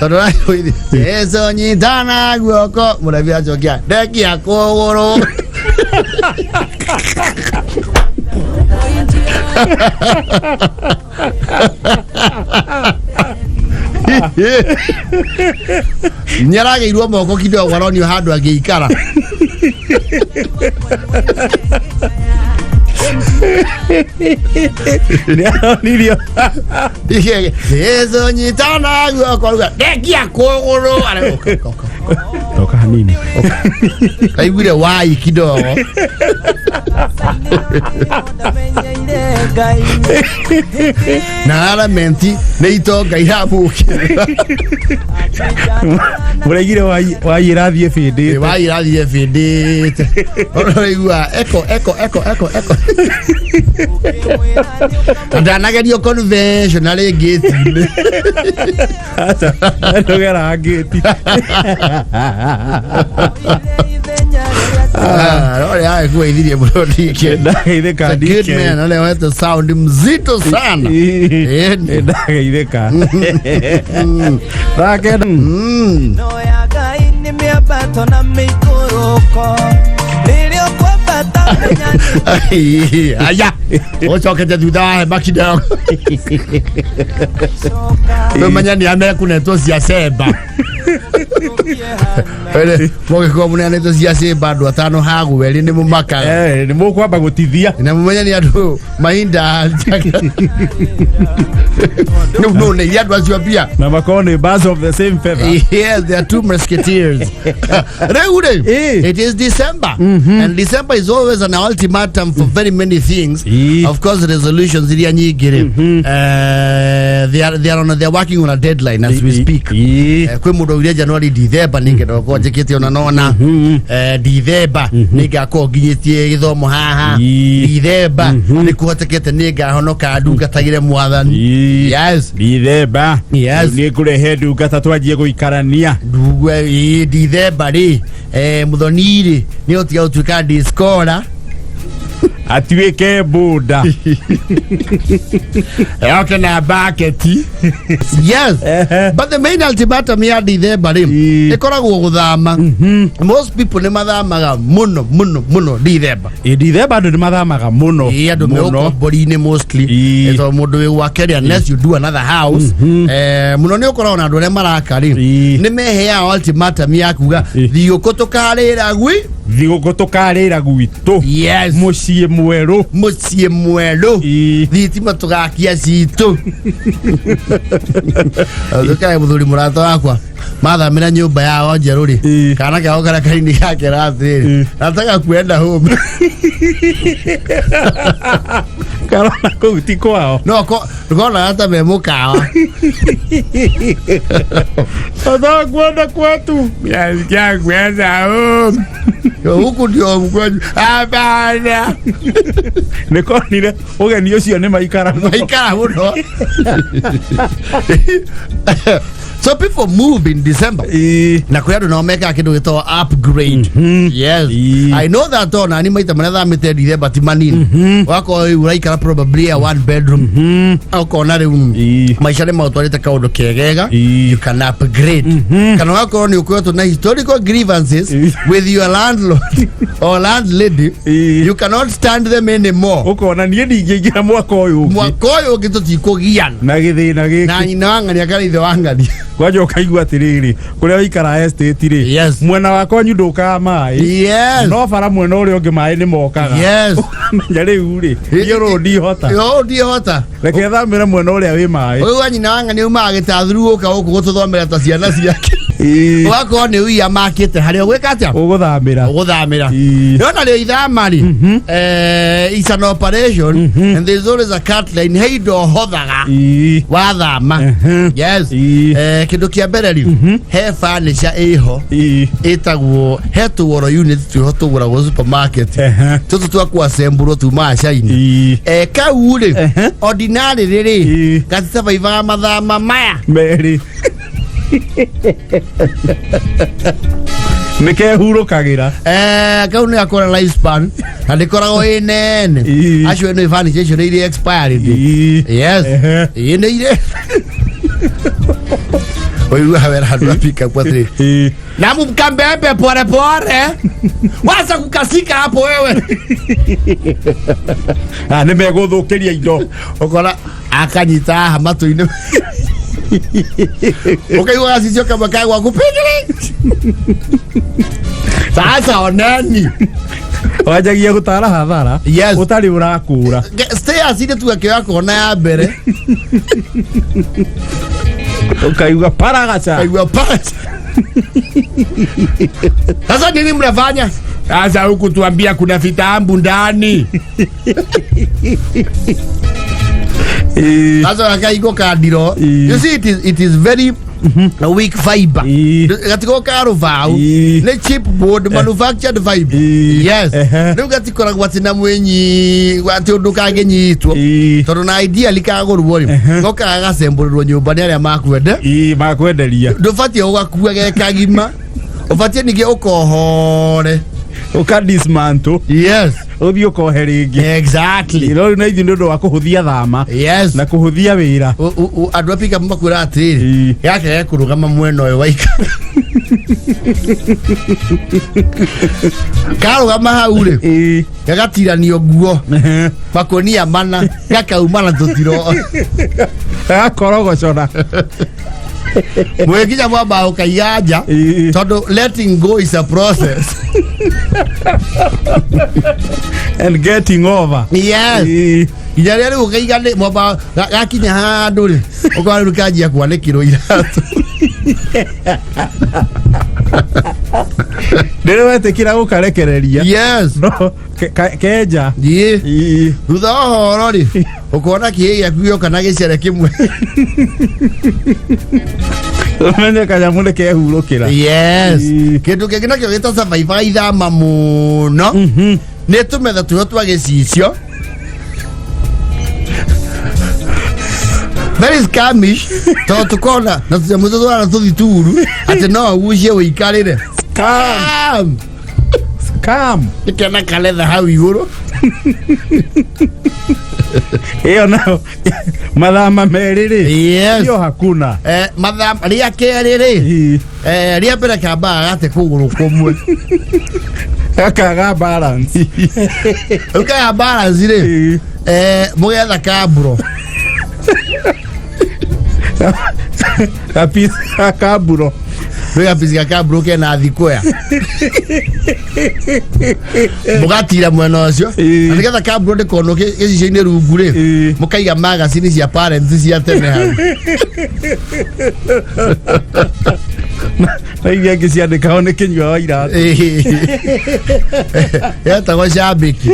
tondũ ũrakuogithia Jesu nyitana guoko mũrebi acokia ndekia kũgũrũ. Nĩ aragĩirwo moko kidogo aronio handũ angĩikara. Nĩ aronirio. Jesu nyitana guoko ruga ndekia kũgũrũ. Arauga, "Ũka, ũka, ũka." Ũka hanini. Kaiguire wai kidogo. Na aramenti nĩ itonga iramũkĩra. Mũraigire wai wai ĩrathiĩ bĩndĩte. Wai ĩrathiĩ bĩndĩte. Ũraigua eko eko eko eko eko. Na ndanagerio conventional ngĩti-inĩ. Aca, ndũgeraga ngĩti. Ah, no rĩa kugeithirie mũno DK. Ndageithĩka It's a good DK. man, ũrĩa wete sound mzito sana. Ĩni. Ndageithĩka. Ndakenda. No ya Ngai nĩ mĩambato na mĩikũrũko rĩrĩa ũkwambata menya nĩ Aya, ũcokete thutha wa hema kidogo. Ndũmenya nĩ amekunetwo cia cemba. Mũgĩkorwo mũneanĩtwo cia cemba andũ atano hagwerĩ nĩ mũmakaga. Eh, nĩ mũkwamba gũtithia. Na mũmenye nĩ andũ mahinda no no nĩ andũ acio mbia. Na makorwo nĩ birds of the same feather. Yes, there are two musketeers. Rĩu rĩ, Eh. it is December. And December is always an ultimatum for very many things. Eh. Of course, resolutions iria nyingĩ rĩ, they are working on a deadline as we speak. Kwĩ mũndũ augire January December nĩngenda gũkorwo njĩkĩte ona nona. December nĩngakorwo nginyĩtie gĩthomo haha. December nĩkũhotekete nĩngahonoka ndungatagĩre mwathani. Yes. Dithemba. Yes. Nĩ ngũrehe ndungata twanjie gũikarania. Ndugue ĩ Dithemba rĩ, Muthoni rĩ nĩ ũtiga gũtuĩka discora. Atuĩke bũnda. Yoke na baketi. Yes, but the main ultimatum ya Dithemba rĩ ĩkoragwo gũthama. Most people nĩ mathamaga mũno mũno mũno Dithemba. Ĩ Dithemba andũ nĩ mathamaga mũno. Ĩ andũ me Mũno. ũkombori-inĩ mostly. Tondũ mũndũ wĩ gwake rĩ, unless you do another house, mũno nĩ ũkoragwo na andũ arĩa maraka rĩ, nĩ meheaga ultimatum ya kuga thigũkũ tũkarĩra gwi Thigũkũ tũkarĩra gwitũ. Yes. Mũciĩ mwerũ. Mũciĩ mwerũ. Thitima tũgakia citũ. Thũkae mũthuri mũrata wakwa mathamĩra nyũmba yao njerũ rĩ, kana kao karĩa kanini gakera atĩrĩrĩ, nataka kuenda home. Karona kũu ti kwao. No konaga ta me mũkawa. Nataka kuenda kwetu. Nasikia kuenda home. Huku ndio kwetu. Hapana. Nĩ konire ũgeni ũcio nĩ maikara mũno. Maikara mũno. So people move in December. Na kwĩ andũ nao mekaga kĩndũ gĩtagwo upgrade. Yes. I know that ona ni maita marĩa thamĩte December ti manini. Wakorwo rĩu ũraikara probably a one bedroom. Ũkona rĩu maica nĩ maũtwarĩte kaũndũ kegega. You can upgrade. Kana ũgakorwo nĩ ũkoretwo na historical grievances with your landlord or landlady. You cannot stand them anymore. Ũkona niĩ ndingĩingĩra mwaka ũyũ ũngĩ. Mwaka ũyũ ũngĩ tũtikũgiana. Na gĩthĩna gĩkĩ. Na nyina wa ng'ania kana ithe wa ng'ania. Kwanja ũkaigua atĩrĩrĩ, kũrĩa ũikara estate rĩ, mwena wa kwanyu ndũkaga maĩ. No bara mwena ũrĩa ũngĩ maĩ nĩ mokaga. Ũkamenya rĩu rĩ, niĩ rũũ ndihota. Rũũ ndihota. Reke thamĩre mwena ũrĩa wĩ maĩ. Ũyũ wa nyina wa ng'ania umaga gĩtathuru gũka gũkũ gũtũthomera ta ciana ciake. Ũgakorwo nĩ uia makĩte harĩa ũgwĩka atĩa? Ũgũthamĩra. Ũgũthamĩra. No na rĩo ithama rĩ, it's an operation and there's always a cut line. He indo hothaga wathama. Yes. Kĩndũ kĩa mbere rĩ, he furniture ĩho ĩtagwo he tũworo unit twĩho tũgũragwo supermarket. Tũtũ twa kũassemble tumaga China. Kau rĩ, ordinary rĩ, gatisurvivaga mathama maya. Merĩ. Nĩ kehurũkagĩra. Kau nĩ gakora lifespan na ndĩkoragwo ĩ nene. Acio nĩ furniture icio nĩ irĩ expired. Yes. Ĩ nĩ irĩ. Ũiguaga wera andũ a pick up atĩrĩ. Na mkambembe pole pole. Wacha kukasika hapo wewe. Ah, nĩ megũthũkĩria indo. Ũkora akanyita haha matũ-inĩ. Ũkaigua gacicio kamwe ka gwaku pigiri. Sasa oneni. Wanjagia gũtara hathara. Yes. Ũtarĩ ũrakũra. Stairs irĩ tu akĩoya kona ya mbere. Ũkaigua paragaca. Ũkaigua paragaca. Sasa nini mnafanya? Sasa huku tuambia kuna vitambu ndani. Sasa wakaiko kandiro. You see, it is very weak fiber. Gatiko ka rũbaũ. Nĩ chipboard manufactured fiber. Yes. Rĩu gatikoragwo atĩ na mwĩnyi atĩ ũndũ kangĩnyitwo, tondũ na ideally kagũrwo rĩ, gokaga gacembũrĩrwo nyũmba nĩ arĩa makwende. Ĩĩ, makwenderia. Ndũbatiĩ ũgakua ge kagima, ũbatiĩ ningĩ ũkohore. Ũka dismantle. Yes. Ũthiĩ ũkohe rĩngĩ. No rĩu na ithuĩ nĩ ũndũ wa kũhũthia thama na kũhũthia wĩra. Andũ a pickup makwĩra atĩrĩrĩ, gaka gekũrũgama mwena ũyũ waikara, karũgama hau rĩ, gagatiranio nguo makonia mana, gakauma na tũtiro. Gakorogocora. Mwĩkinya mwamba ũkaiga nja, tondũ letting go is a process. And getting over. Yes. Nginya rĩrĩa rĩu ũkaiga nĩ mwamba gakinya handũ rĩ, ũkona rĩu kanjia kwanĩkĩrwo iratũ. Rĩrĩa wetĩkĩra gũkarekereria. No kenja. Thutha wa ũhoro rĩ, ũkona kĩĩ gĩaku gĩoka na gĩcere kĩmwe. Ũmenye kanyamũ nĩ kehurũkĩra. Yes. Kĩndũ kĩngĩ nakĩo gĩtacabaibaga ithama mũno nĩ tũmetha tũrĩa twa gĩcicio, very scamish, tondũ tũkona na tũnyamũ tũtwara tũthituru atĩ no ũgucie ũikarĩre. Scam. Scam. Nĩkena karetha hau igũrũ. Ĩyo nayo mathama merĩ rĩ, ĩyo hakuna. Mathaa rĩa kerĩ rĩ, rĩa mbere kambaga gate kũgũrũ kũmwe. Gakaga balance. Rĩu kaya balance rĩ, mũgetha kamburo. Kapisi gakamburo. Rĩ gapisi gakamburo kena thikwea, mũgatira mwena ũcio, na nĩgetha kamburo ndĩkonwo gĩcicio-inĩ rungu rĩ, mũkaiga magazine cia parents cia tene hau. Na iria ingĩ ciandĩkagwo nĩ kĩnyua wa iratũ. Yetagwo cambĩki.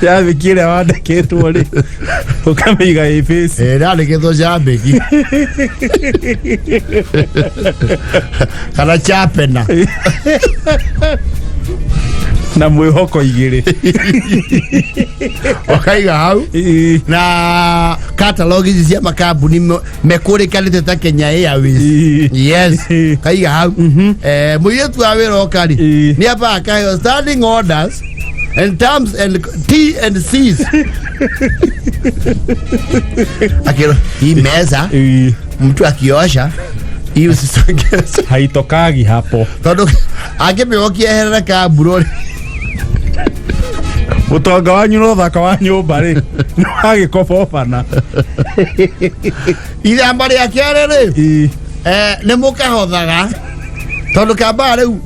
Yambĩki ĩrĩa wandĩkĩtwo rĩ, ũkamĩiga ĩ face. Ĩrandĩkĩtwo cambĩki kana chapena. Na mwĩhoko igĩrĩ. Ũkaiga hau na catalog ici cia makambuni mekũrĩkanĩte ta Kenya Airways. Yes, kaiga hau. Mũirĩtu wa wĩra oka rĩ, nĩ ambaga akaheo standing orders and terms and T and C's, akĩrwo hii meza mtu akiosha hii usisongeze. Haitokagi hapo. Tondũ angĩmĩokia eherere kamburo rĩ, Ũtonga wanyu na ũthaka wa nyũmba rĩ, nĩ wagĩkobobana. Ithamba rĩa kerĩ rĩ, nĩ mũkahothaga, tondũ kambaga rĩu,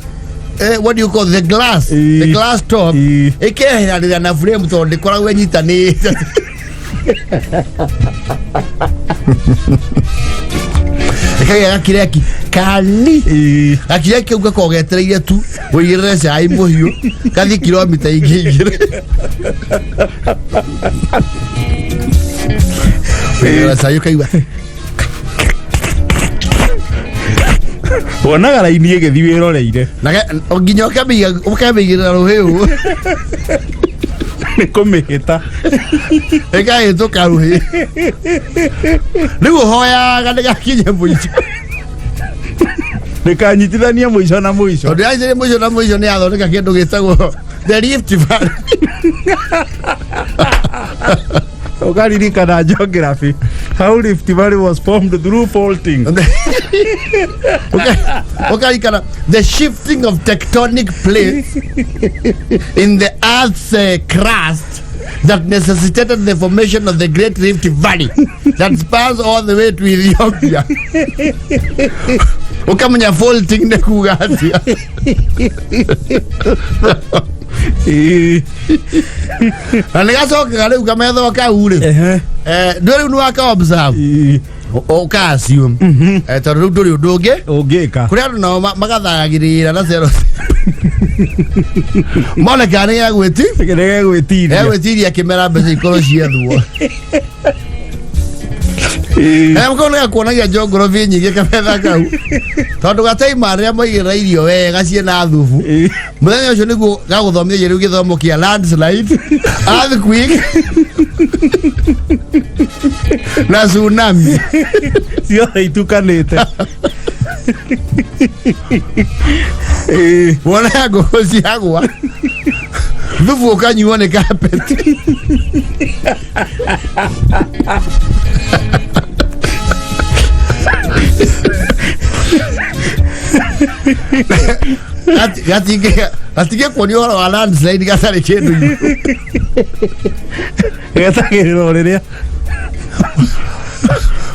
what do you call the glass, the glass top ĩkeheranĩra na frame, tondũ ndĩkoragwo ĩnyitanĩte. Ĩkagĩa gakireki kani, gakireki kau gakoragwo getereire tu ũigĩrĩre cai mũhiũ, gathiĩ kilomita ingĩ 2. Ũigĩrĩra cai ũkaigua. Wonaga raini ĩgĩthiĩ wĩroreire. Na nginya ũkamĩigĩrĩra rũhĩ. Nĩ kũmĩhĩta. Ĩkahĩtũka rũhĩ, rĩu ũhoyaga ndĩgakinye mũico. Ndĩkanyitithanie mũico na mũico. Tondũ yanjĩrĩ mũico na mũico nĩ yathondeka kĩndũ gĩtagwo the Rift Valley. Ũkaririkana geography, how Rift Valley was formed through faulting. Ũkarikana the shifting of tectonic plates in the earth's crust that necessitated the formation of the Great Rift Valley that spans all the way to Ethiopia. Ukamenya faulting nĩ kuga atĩa. Na nĩ gacokaga rĩu kamethwo kau rĩ, ndũ rĩu nĩ waka observe. Ũka assume tondũ rĩu ndũrĩ ũndũ ũngĩ Ũngĩka. Kũrĩ andũ nao magathayagĩrĩra na cero mone kana nĩ gegwĩti Nĩgegwĩtiria. Gegwĩtiria kĩmera mbeca ikorwo ciethwo. Kau nĩgakuonagia njongorobi nyingĩ kametha kau tondũ gataima rĩrĩa maigĩrĩra irio wega ciĩna thubu. Mũthenya ũcio nĩguo gagũthomithagia rĩu gĩthomo kĩa landslide, earthquake na tsunami. Ciothe itukanĩte. Wona ngũkũ ciagwa thubu ũkanyuo nĩ kapeti. Gatingĩkuonia ũhoro wa landslide gatarĩ kĩndũ igũrũ. Getagĩrĩrwo rĩrĩa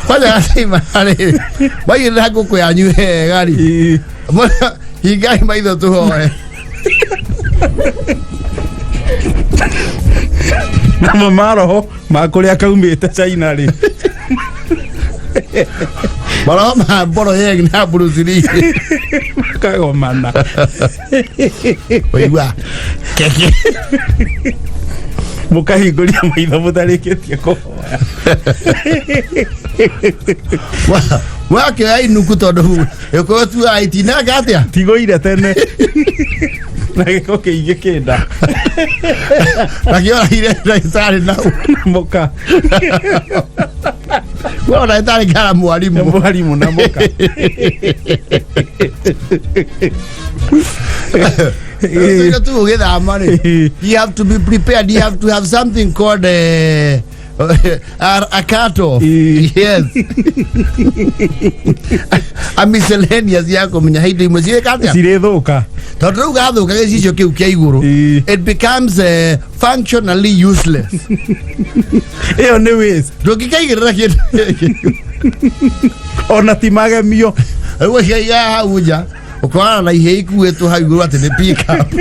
Kwanja gataima rĩ maigĩrĩra ngũkũ yanyu wega rĩ, hingai maitho tũhoe. Namo maroho ma kũrĩa kaumĩte China rĩ. Maroho ma mboro yeg na Bruce Lee. Makagomana. Ũigua keke. Mũkahingũria maitho mũtarĩkĩtie kũhoya. Wakĩoya inuku tondũ ĩkorwo tuaga itinanga atĩa. Tigũire tene na gĩko kĩingĩ kĩnda. Nakĩoragire ndagĩtarĩ nau. Mũka. Wona ndagĩtarĩ kana mwarimũ. Mwarimũ na mũka. Rĩu tu ũgĩthama rĩ, you have to be prepared. You have to have something called a cut off. Yes, a miscellaneous ya kũmenya indo imwe cirĩka atĩa. Cirĩthũka. Tondũ rĩu gathũka gĩcicio kĩu kĩa igũrũ, it becomes functionally useless. Ĩyo nĩ waste. Ndũngĩkaigĩrĩra kĩndũ gĩkĩ. Ona ti magemio. Rĩu ũcaiga hau nja ũkorana na ihĩ ikuĩtwo hau igũrũ atĩ nĩ pick up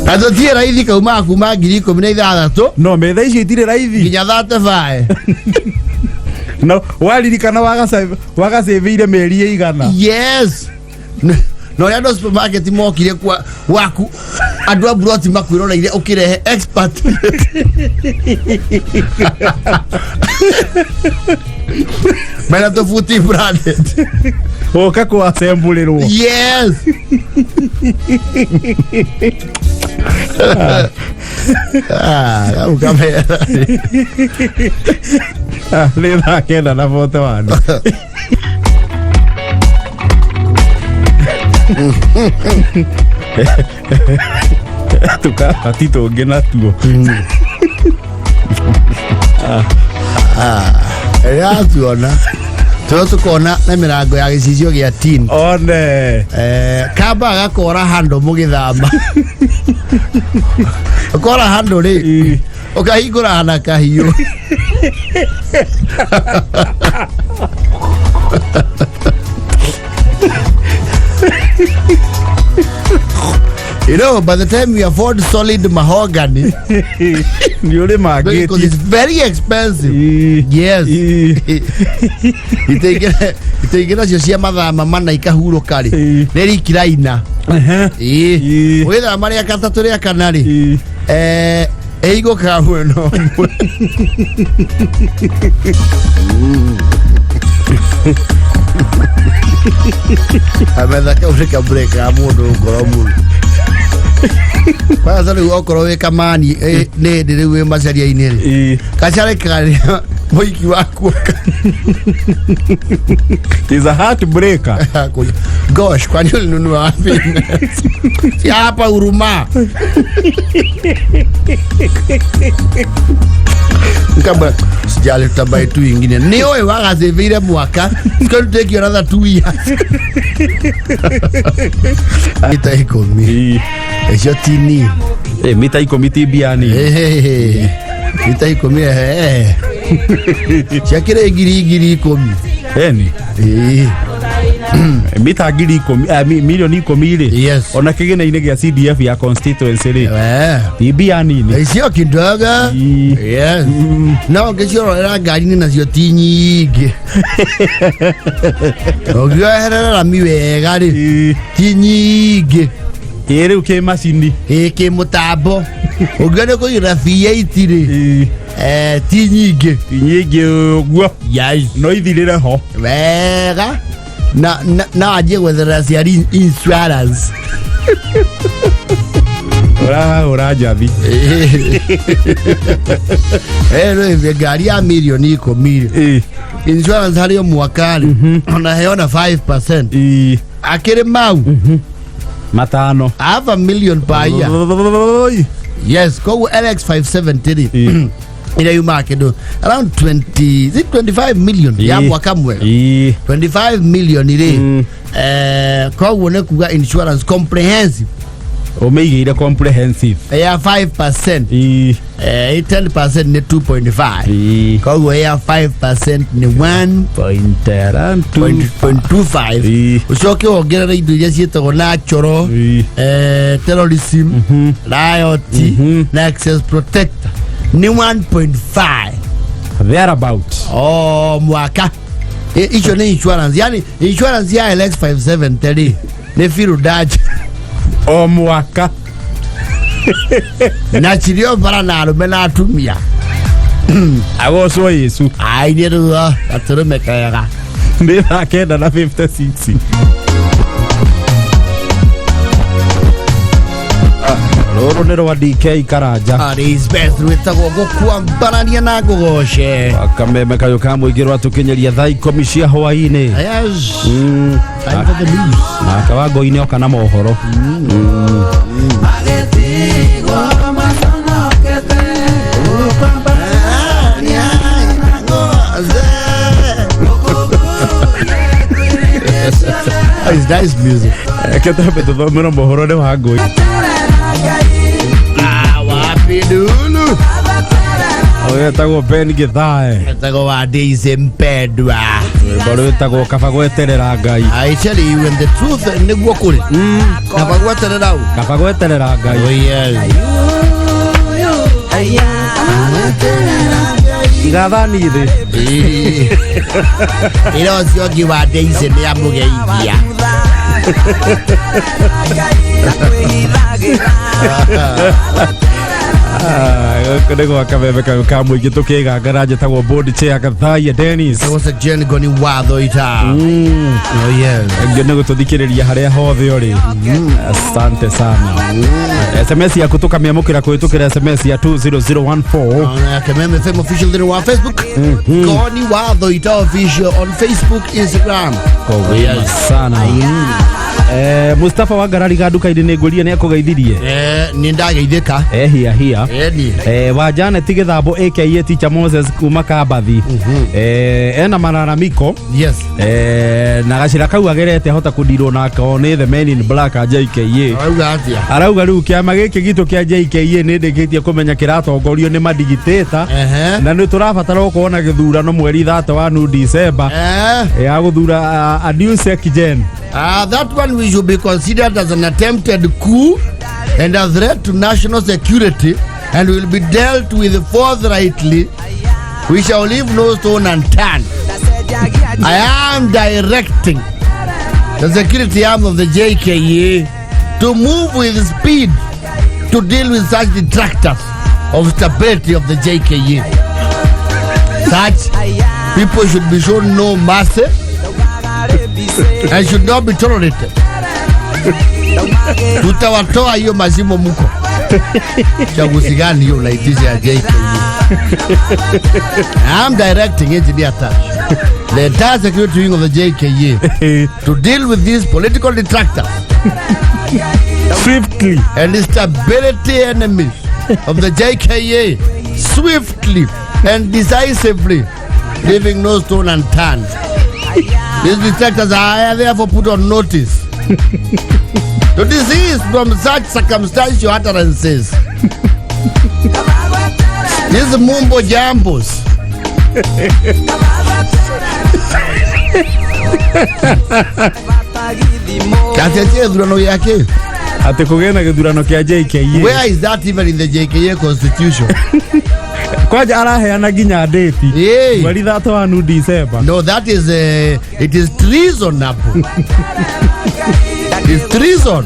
na tũtirĩ raithi, kaumaga kuma 16,000. No metha icio itirĩ raithi. Nginya 35. No waririkana wagacĩvĩire mĩeri ĩigana. Yes, na ũrĩa andũ a supermarket mokire kwa waku, andũ a broti makwĩroreire ũkĩrehe expert mena tũbuti branded. Ũka kũacembũrĩrwo. Yes. Ah, kau kamera. Nĩ thaa 9:41. Tũkabati tũngĩ natuo. Ĩratuona tũrĩa tũkona na mĩrango ya gĩcicio gĩa tin. One. Kamba gakora handũ mũgĩthama ũkora handũ rĩ ũkahingũra na kahiũ. By the time you afford solid mahogany, Nĩ ũrĩ because mangĩtie. it's very expensive. Yes. Iteingĩ nacio cia mathama mana ikahurũka rĩ, nĩ rikiraina. Ĩĩ. Ũgĩthama rĩa gatatũ rĩa kana rĩ, ĩhingũkaga mwena ũmwe. Kametha kau nĩ kamũrekaga mũndũ ngoro mũno kwanza rĩu okorwo wĩ kamani nĩ hĩndĩ rĩu wĩ macaria-inĩ rĩ, kacarekaga rĩrĩa mũiki waku Is a heartbreaker. Gosh, kwani ulinunua wapi? Si hapa Huruma. Nkamba sijali, tutabuy tu ingine. Ni oe wagacĩvĩire mwaka. It's going to take you another 2 years. Mita 10. Icio ti nini. Mita 10 ti mbia nini. Mita 10 ciakĩrĩ ngiri 10,000. Eni. Ĩĩ. Mita 10,000, mirioni 10 rĩ, Yes. ona kĩgĩna-inĩ gĩa CDF ya constituency rĩ, ti mbia nini. Icio kidogo. Yes. No ngĩciororera ngari-inĩ nacio ti nyingĩ. Ũngĩoherera rami wega rĩ, ti nyingĩ. Ĩ rĩu kĩ macini. Ĩ kĩ mũtambo. Ũngĩona nĩ kũigĩra V8 rĩ, ti nyingĩ. Ti nyingĩ ũguo. Yes. No ithirĩre ho. Wega. Na wanjie gwetherera aciari insurance. Ũrahũra njathi. Rĩu ngari ya mirioni 10 rĩ, insurance harĩ o mwaka rĩ, ona heo na 5%, akĩrĩ mau 5. Half a million per year. Oi. Yes, koguo LX 570 rĩ, ĩrĩa yumaga kĩndũ around 20, is it 25 million ya mwaka mwega? 25 million rĩ, koguo nĩ kuga insurance comprehensive. Ũmĩigĩire comprehensive. Ya 5%, 10% nĩ 2.5. Koguo ya 5% nĩ 1.25. Ũcoke wongerere indo iria ciĩtagwo natural, terrorism, riot na access protector nĩ 1.5. Thereabout. O mwaka. Icio nĩ insurance, yani insurance ya LX 570 rĩ, nĩ firudaj. O mwaka. Na cirio bara na arũme na atumia. Agocwo Yesu. Ai, nĩ ruo gatũrũme kega. Nĩ thaa 9 na 56. Rũrũ nĩ rwa DK Karanja. At his best, rwĩtagwo gũkuambararia na ngũgoce. Kameme kayũ ka mũingĩ rwatũkinyĩria thaa 10 cia hwaĩ-inĩ. Yes. Time for the news. Na kawango-inĩ oka na mohoro. Agĩtigwo maconokete. Oh, it's nice music. Reke twambe tũthomere mohoro nĩ wa ngũi. Ah, wapi dulu. Ũyũ etagwo Ben Githae. Etagwo wa Daisy Mpendwa. Rwĩmbo rwĩtagwo kaba gweterera Ngai. I tell you when the truth nĩguo kũrĩ. Kaba gweterera u. Kaba gweterera Ngai. Oh yes. Igathani thĩ. Ĩra ũcio ũngĩ wa Daisy nĩ amũgeithia. Ah, gũkũ nĩ gwa kameme kayũ ka mũingĩ tũkĩgangara. Njĩtagwo board chair Gathaia Dennis. There was a Jen Goni watho ita. Oh yes. Ngĩ nĩ gũtũthikĩrĩria harĩa hothe ũrĩ, asante sana. SMS yaku tũkamĩamũkĩra kũhĩtũkĩra SMS ya 20014. Ona Kameme FM official thĩinĩ wa Facebook. Goni watho ita official on Facebook, Instagram. Koguo sana. Mustafa wa Ngarari ga nduka-inĩ nĩ ngũria nĩ akũgeithirie. Nĩ ndageithĩka. Ehia hia. Eni. Wa Janet Gĩthambo aka Teacher Moses kuma Kambathi, ena malalamiko. Na gacĩra kau agerete hota kũndirwo nako nĩ the men in black a JKA. Arauga atĩa? Arauga rĩu kĩama gĩkĩ gitũ kĩa JKA nĩ ndĩkĩtie kũmenya kĩratongorio nĩ madigitĩta na nĩ tũrabatara gũkorwo na gĩthurano mweri 3 wa nu December ya gũthura a new secgen. That one we should be considered as an attempted coup and a threat to national security and will be dealt with forthrightly. We shall leave no stone unturned. I am directing the security arm of the JKA to move with speed to deal with such detractors of stability of the JKA. Such people should be shown no mercy and should not be tolerated. Tutawatoa hiyo mashimo muko. Chaguzi gani hiyo unaitisha ya JKA? I'm directing Engineer Tash, the entire security wing of the JKA, to deal with these political detractors swiftly and the stability enemies of the JKA swiftly and decisively, leaving no stone unturned. These detractors are therefore put on notice to desist from such circumstantial utterances. These mumbo jambos. Atĩ gĩthurano gĩake? Atĩ kũgĩe na gĩthurano kĩa JKA. Where is that even in the JKA constitution? Kwanja araheana nginya ndĩti. Hey. Mweri 31 December. No, that is it is treasonable. It's treason.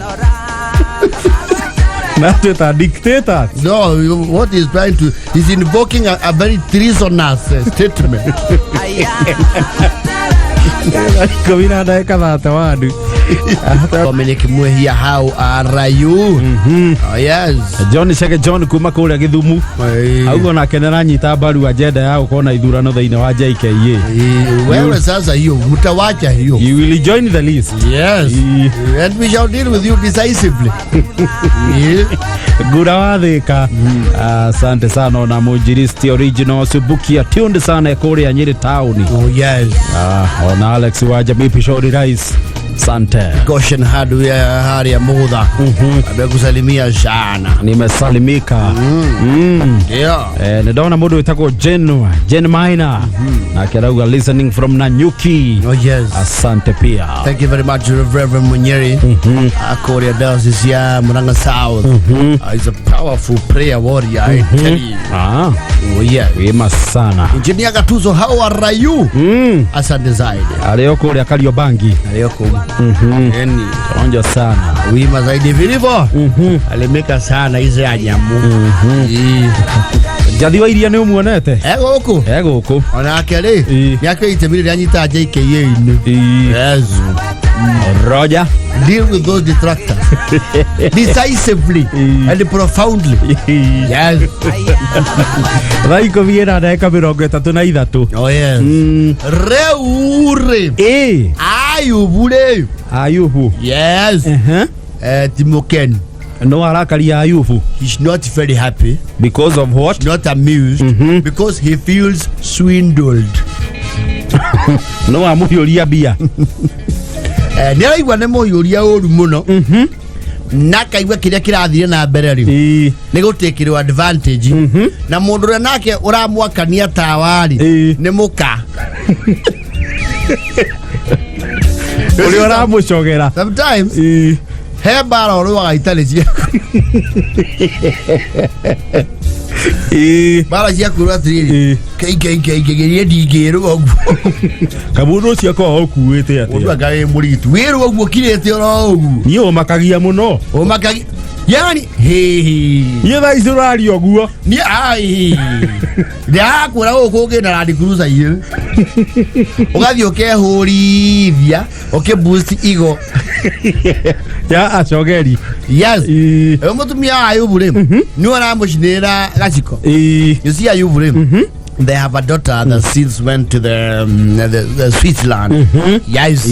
Na twĩta dictators. No, what he's trying to, he's invoking a very treasonous statement. 10 na ndagĩka 31. Dominic Mwehia, how are you? Oh, yes. John Chege John kuma kũrĩa Gĩthumu augo nake nĩaranyita mbaru agenda ya gũkorwo na ithurano thĩinĩ wa JKA. Wewe sasa hiyo mtawacha hiyo. You will join the list. Yes. And we shall deal with you decisively. Yeah. Ngura wathĩka, asante sana. Ona mũnjiristi original Subukia tuned sana kũrĩa Nyĩrĩ town. Oh, yes. Ah, ona Alex wa Jamii Pishori Rice, asante. Goshen Hardware haria Mugutha. Amekusalimia sana. Nimesalimika. Yeah. Eh, nĩndona mũndũ wĩtagwo Jen Maina nake arauga listening from Nanyuki. Oh, yes. Asante pia. Thank you very much, Reverend Munyeri. Akoria Diocese ya Murang'a South. He's a powerful prayer warrior, I tell you. Ah, Oh, yes. wima sana. Engineer Gatuzo, how are you? Asante zaidi. Arĩ o kũrĩa Kariobangi. Aliyoko. Yani, Onjo sana. wima zaidi vilivyo. Alimeka sana hizo ya nyamu. Njathi wa iria nĩ ũmuonete? Eh, gũkũ. E gũkũ. Onake rĩ, nĩ akĩoya itemi rĩrĩa anyitaga JKA-inĩ. Yes. Roger. Deal with those detractors decisively and profoundly. Yes. Thaa 13:33. Oh, yes. Rĩu rĩ, Ĩ. Ayubu rĩ. Ayubu. Yes. Ti mũkenu. No arakaria Ayubu. He's not very happy. Because of what? Not amused. Because he feels swindled. No amũhiũria mbia. Nĩ araigua nĩ mũhiũria ũru mũno na akaigua kĩrĩa kĩrathire na mbere rĩ nĩ gũtĩkĩrwo advantage na mũndũ ũrĩa nake ũramwakania tawa rĩ nĩ mũka. Ũrĩa ũramũcogera. Sometimes he mbara ũrũaga itarĩ ciaku, mbara ciaku rwo atĩrĩrĩ, keingeingeingerie ndingĩrwo ũguo. Kamũndũ ũcio akoragwo ũkuĩte Mũndũ atĩa? anga wĩ mũritu wĩrwo ũguo kirĩte oro ũguo. Niĩ ũmakagia mũno. Ũmakagia yani hihi. Niĩ thaa ici ũraria ũguo. Niĩ ai ndĩrakwĩra gũkũ ũngĩ na Land Cruiser igĩrĩ ũgathiĩ ũkehũrithia ũkĩ boost ego Ya acogeri. Yes. Ũyũ mũtumia wa Ayubu rĩ, nĩwe ũramũcinĩrĩra gaciko. You see, Ayubu rĩ, they have a daughter that since went to the Switzerland. Yes.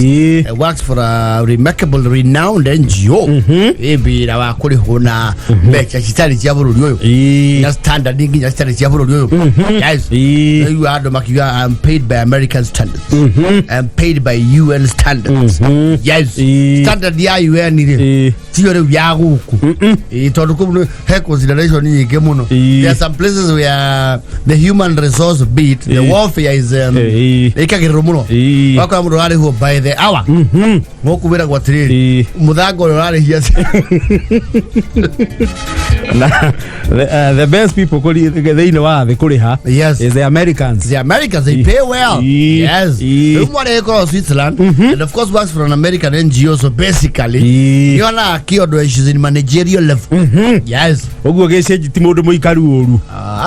Works for a remarkable renowned NGO. Ĩ wĩra wa kũrĩhwo na mbeca citarĩ cia bũrũri ũyũ. Na standard nginya citarĩ cia bũrũri ũyũ. Yes. Rĩu andũ makiuga, "I'm paid by American standards. I'm paid by UN standards." Yes. Standard ya UN rĩ, tiyo rĩu ya gũkũ. Ĩ, tondũ kũu he consideration nyingĩ mũno. There are some places where the human resource bit, the warfare is ĩkagĩrĩrwo mũno. Wakora mũndũ ũrarĩhwo by the hour. Gũkũ wĩragwo atĩrĩrĩ, mũthanga ũrĩa ũrarĩhia. Na the best people kũri thĩinĩ wa thĩ kũrĩha Yes. is the Americans. The Americans, they pay well. Yes. Rĩu mwana ĩkoragwo Switzerland and of course works for an American NGO, so basically nĩonaga kĩondo, she's in managerial level. Yes. Ũguo gĩcenji ti mũndũ mũikaru ũru.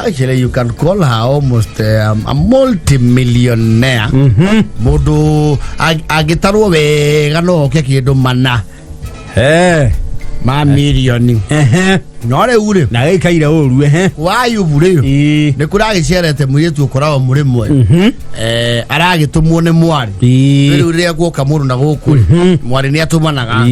Actually, you can call her almost a multimillionaire. Mũndũ angĩtarwo wega no oke kĩndũ mana ma mirioni. No rĩu rĩ, Na gĩikaire ũru ehe. Wayubu rĩ, nĩ kũragĩcerete mũirĩtu ũkoragwo mũrĩmwe, aragĩtũmwo nĩ mwarĩ. Rĩu rĩrĩa guoka mũndũ na gũkũ rĩ, mwarĩ nĩ atũmanaga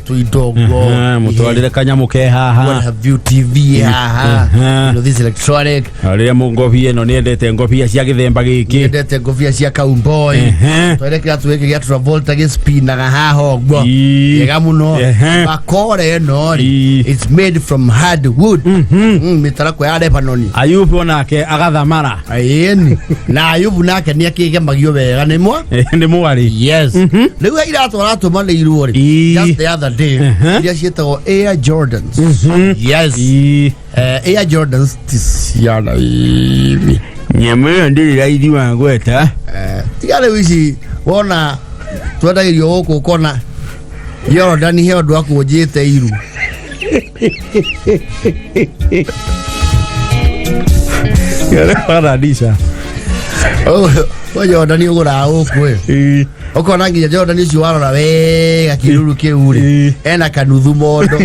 tũindongo. Mũtwarĩre kanyamũ ke What haha. have you, TV haha, you know, this electronic. Rĩrĩa ngobia ĩno nĩendete ngobia cia gĩthemba gĩkĩ. Endete ngobia cia cowboy. Twere kĩratũ gĩkĩ gĩa Travolta gĩspinaga haha ũguo. Gĩega mũno. Makore ĩno rĩ, it's made from some hardwood. Mĩtarakwa ya Lebanon. Ayubu onake agathamara. Ĩni na Ayubu nake nĩ akĩgemagio wega nĩ mwa Nĩ mwarĩ. Yes, rĩu iratũ aratũmanĩirwo rĩ, just the other day, iria ciĩtagwo Air Jordans. Yes. Air Jordans ti ciana ibi. Nyamũ ĩyo ndĩrĩ raithi wa gweta. Tiga rĩu ici wona twendagĩrio gũkũ ũkona Jordan he ũndũ akũnjĩte iru. Paradisa. We Jordan ũgũraga gũkũ ĩ, ũkona nginya Jordan ũcio warora wega kĩruru kĩu rĩ, ena kanuthu mondo.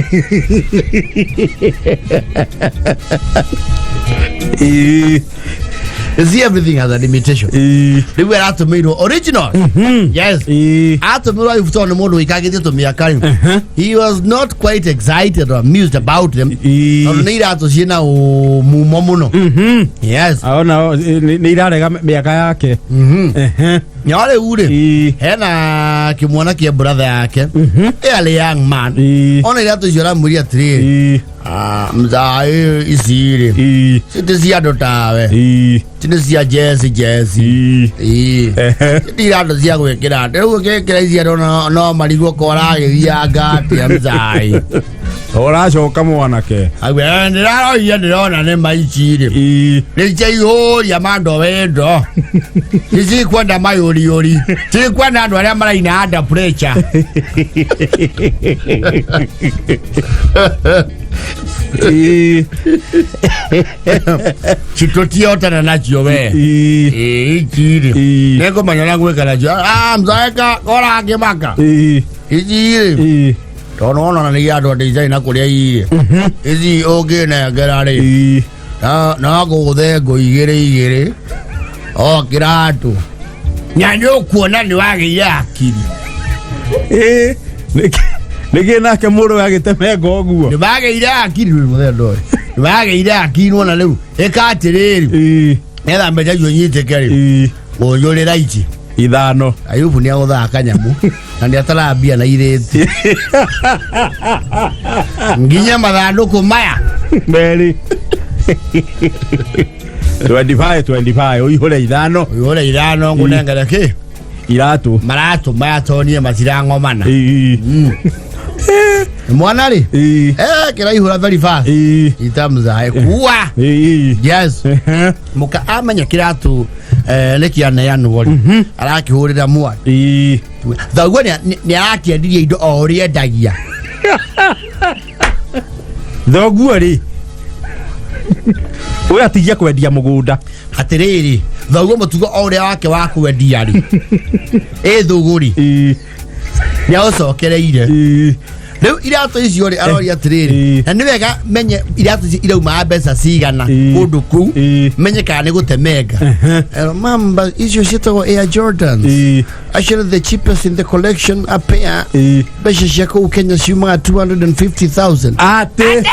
You see, everything has a limitation. Rĩu aratũmĩirwo original. Yes. Atũmĩrwo Ayubu tondũ nĩ mũndũ wĩkagĩtie tũmĩaka rĩ. He was not quite excited or amused about them. Tondũ nĩ iratũ ciĩna mumo mũno. Yes. Ona nĩ irarega mĩaka yake. No rĩu rĩ, hena kĩmwana kĩa brother yake. Arĩ young man. Ona iratũ icio aramwĩria atĩrĩrĩ, "Ah, mzae, ici rĩ, citi cia andũ tawe. Ci nĩ cia jesi jesi. Ĩĩ. Ti iratũ cia gwĩkĩra rĩu ũgĩkĩra ici andũ no marigwo ko ũragĩthianga atĩa mzai." Ũracoka mwanake. Auga, "Eh, ndĩraroire ndĩrona nĩ maici rĩ, nĩ ciaihũria mando wendo icikwenda mayũriũri cikwenda andũ arĩa maraina under pressure." Citũtiotana nacio we. Ĩĩ, ici rĩ, nĩngũmenya ũrĩa gwĩka nacio. Ah, mzaeka korangĩmaka ici rĩ, tondũ wona nĩ andũ a na kũrĩa irĩ ici ũngĩnengera rĩ, no ngũgũthe ngũ igĩrĩ igĩrĩ o kĩratũ na nĩ ũkuona nĩ wagĩire akiri. Nĩkĩ nake mũrũ agĩtemenga ũguo? Nĩ wagĩire akiri rĩu mũthenya ũyũ nĩ wagĩire akiri nona rĩu ĩka atĩrĩrĩ, nĩgetha mbeca icio nyitĩke rĩ, ngũnjũrĩra ici 5. Ayubu nĩ agũthaga kanyamũ na nĩ atarambia na irĩti nginya mathandũkũ maya. Merĩ 25 25 ũihũre 5. Ũihũre 5 ngũnengere kĩ? Iratũ. Maratũ maya tonie matirang'omana. Mwana rĩ, kĩraihũra very fast. Itamzae kuwa. Yes. Mũka amenya kĩratũ nĩ kĩaneanwo rĩ, arakĩhũrĩra mwana. Thoguo nĩ arakĩendirie indo o ũrĩa endagia. Thoguo rĩ, ũyũ atigie kwendia mũgũnda. Atĩrĩrĩ, thoguo mũtugo o ũrĩa wake wa kwendia rĩ, ĩ thũgũri nĩ aũcokereire. Rĩu iratũ icio rĩ, aroria atĩrĩrĩ, na nĩ wega menye iratũ icio iraumaga mbeca cigana kũndũ kũu, menye kana nĩ gũtemenga. Ero, "Mamba icio ciĩtagwo Air Jordans, actually the cheapest in the collection, a pair mbeca cia kũu Kenya ciumaga 250,000." Atĩ?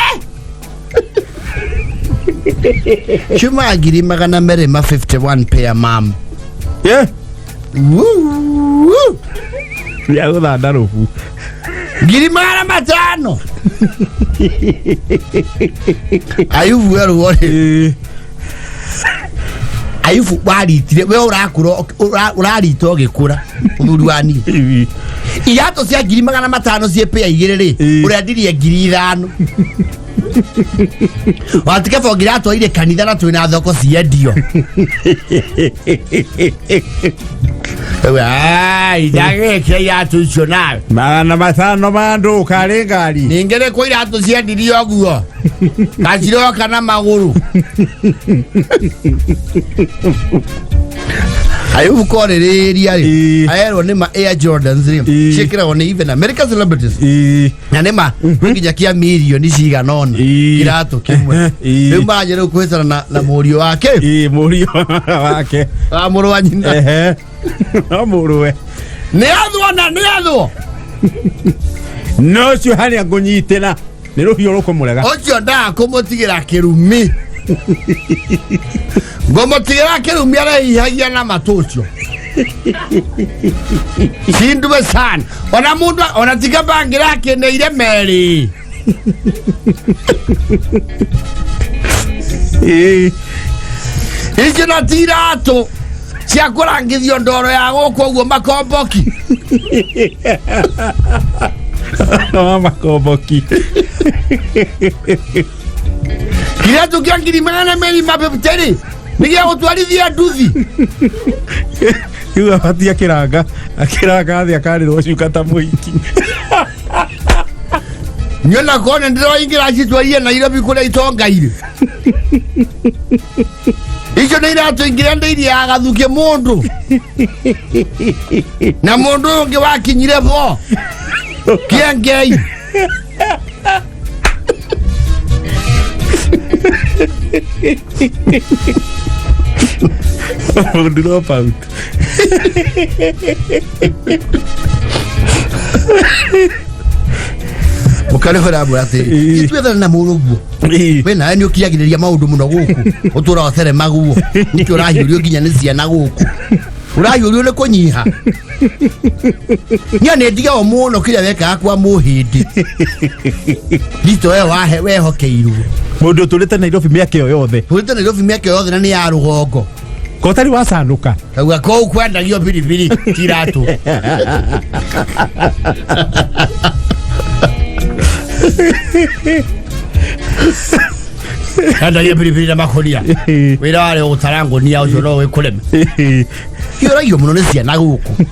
Ciumaga 251,000 pair, mam. Woo! Ya gũthanda rũbu. 500,000. Ayubu werwo rĩ, Ayubu waritire we ũrakũra ũrarita ũgĩkũra mũthuri wa niĩ iratũ cia 500,000 ciĩ pĩa igĩrĩ rĩ, ũrendirie 5,000 watika bongi ratwaire kanitha na twĩna thoko ciendio. Ndagĩkĩra iratũ icio nawe. 500 ma ndũka rĩ ngari. Ningĩ nĩ kwa iratũ ciendirio ũguo kaciroka na magũrũ Ayubu korĩrĩria rĩ, aerwo nĩ ma Air Jordans rĩ, ciĩkĩragwo nĩ even American celebrities, na nĩ ma kwĩ nginya kĩa mirioni cigana ũna iratũ kĩmwe. Rĩu maranjia rĩu kwĩcana na mũriũ wake. Mũriũ wake. Wa mũrũ wa nyina. Ehe. No mũrũwe. Nĩ athwo na nĩ athwo. No ũcio harĩa ngũnyitĩra nĩ rũhiũ rũkũmũrega. Ũcio ndaga kũmũtigĩra kĩrumi, ngũmũtigĩra kĩrumi arehihagia na matũ ũcio cindwe sana ona mũndũ ona tiga bangĩra akĩneire merĩ. Ĩĩ. Icio na ti iratũ cia kũrangithio ndoro ya gũkũ ũguo makomboki. Wa makomboki. Kĩratũ kĩa 200 mabebuteri nĩ gĩa gũtwarithia nduthi. Rĩu abatie akĩranga akĩranga thĩ akarĩrwo cuka ta mũhiki. Nyona kona ndĩroingĩra citwarire Nairobi kũrĩa itonga-irĩ. Icio nĩ iratũ ingĩrĩa ndĩirie ya gathukĩ mũndũ. Na mũndũ ũyũ ũngĩ wakinyire bo. Kĩengei. Drop out. Mũkarĩhũra mbura atĩ itwethana na mũrũguo. We nawe nĩ ũkiragĩrĩria maũndũ mũno gũkũ ũtũra ũtheremaguo nĩkĩ ũrahiũrio nginya nĩ ciana gũkũ ũrahiũrio nĩ kũnyiha niĩ nĩ ndigagwo mũno kĩrĩa wekaga kwa mũhĩndĩ rito we wahe wehokeirwo. Mũndũ ũtũrĩte Nairobi mĩaka ĩyo yothe. Tũrĩte Nairobi mĩaka ĩyo yothe na nĩ ya rũgongo. Kotari wacanũka. Kauga kũu kwendagio biribiri tiratũ. Endagia biribiri na makũnia. Wĩra warĩ gũtara ngũnia ũcio no wĩkũreme. Hiũragio mũno nĩ ciana gũkũ.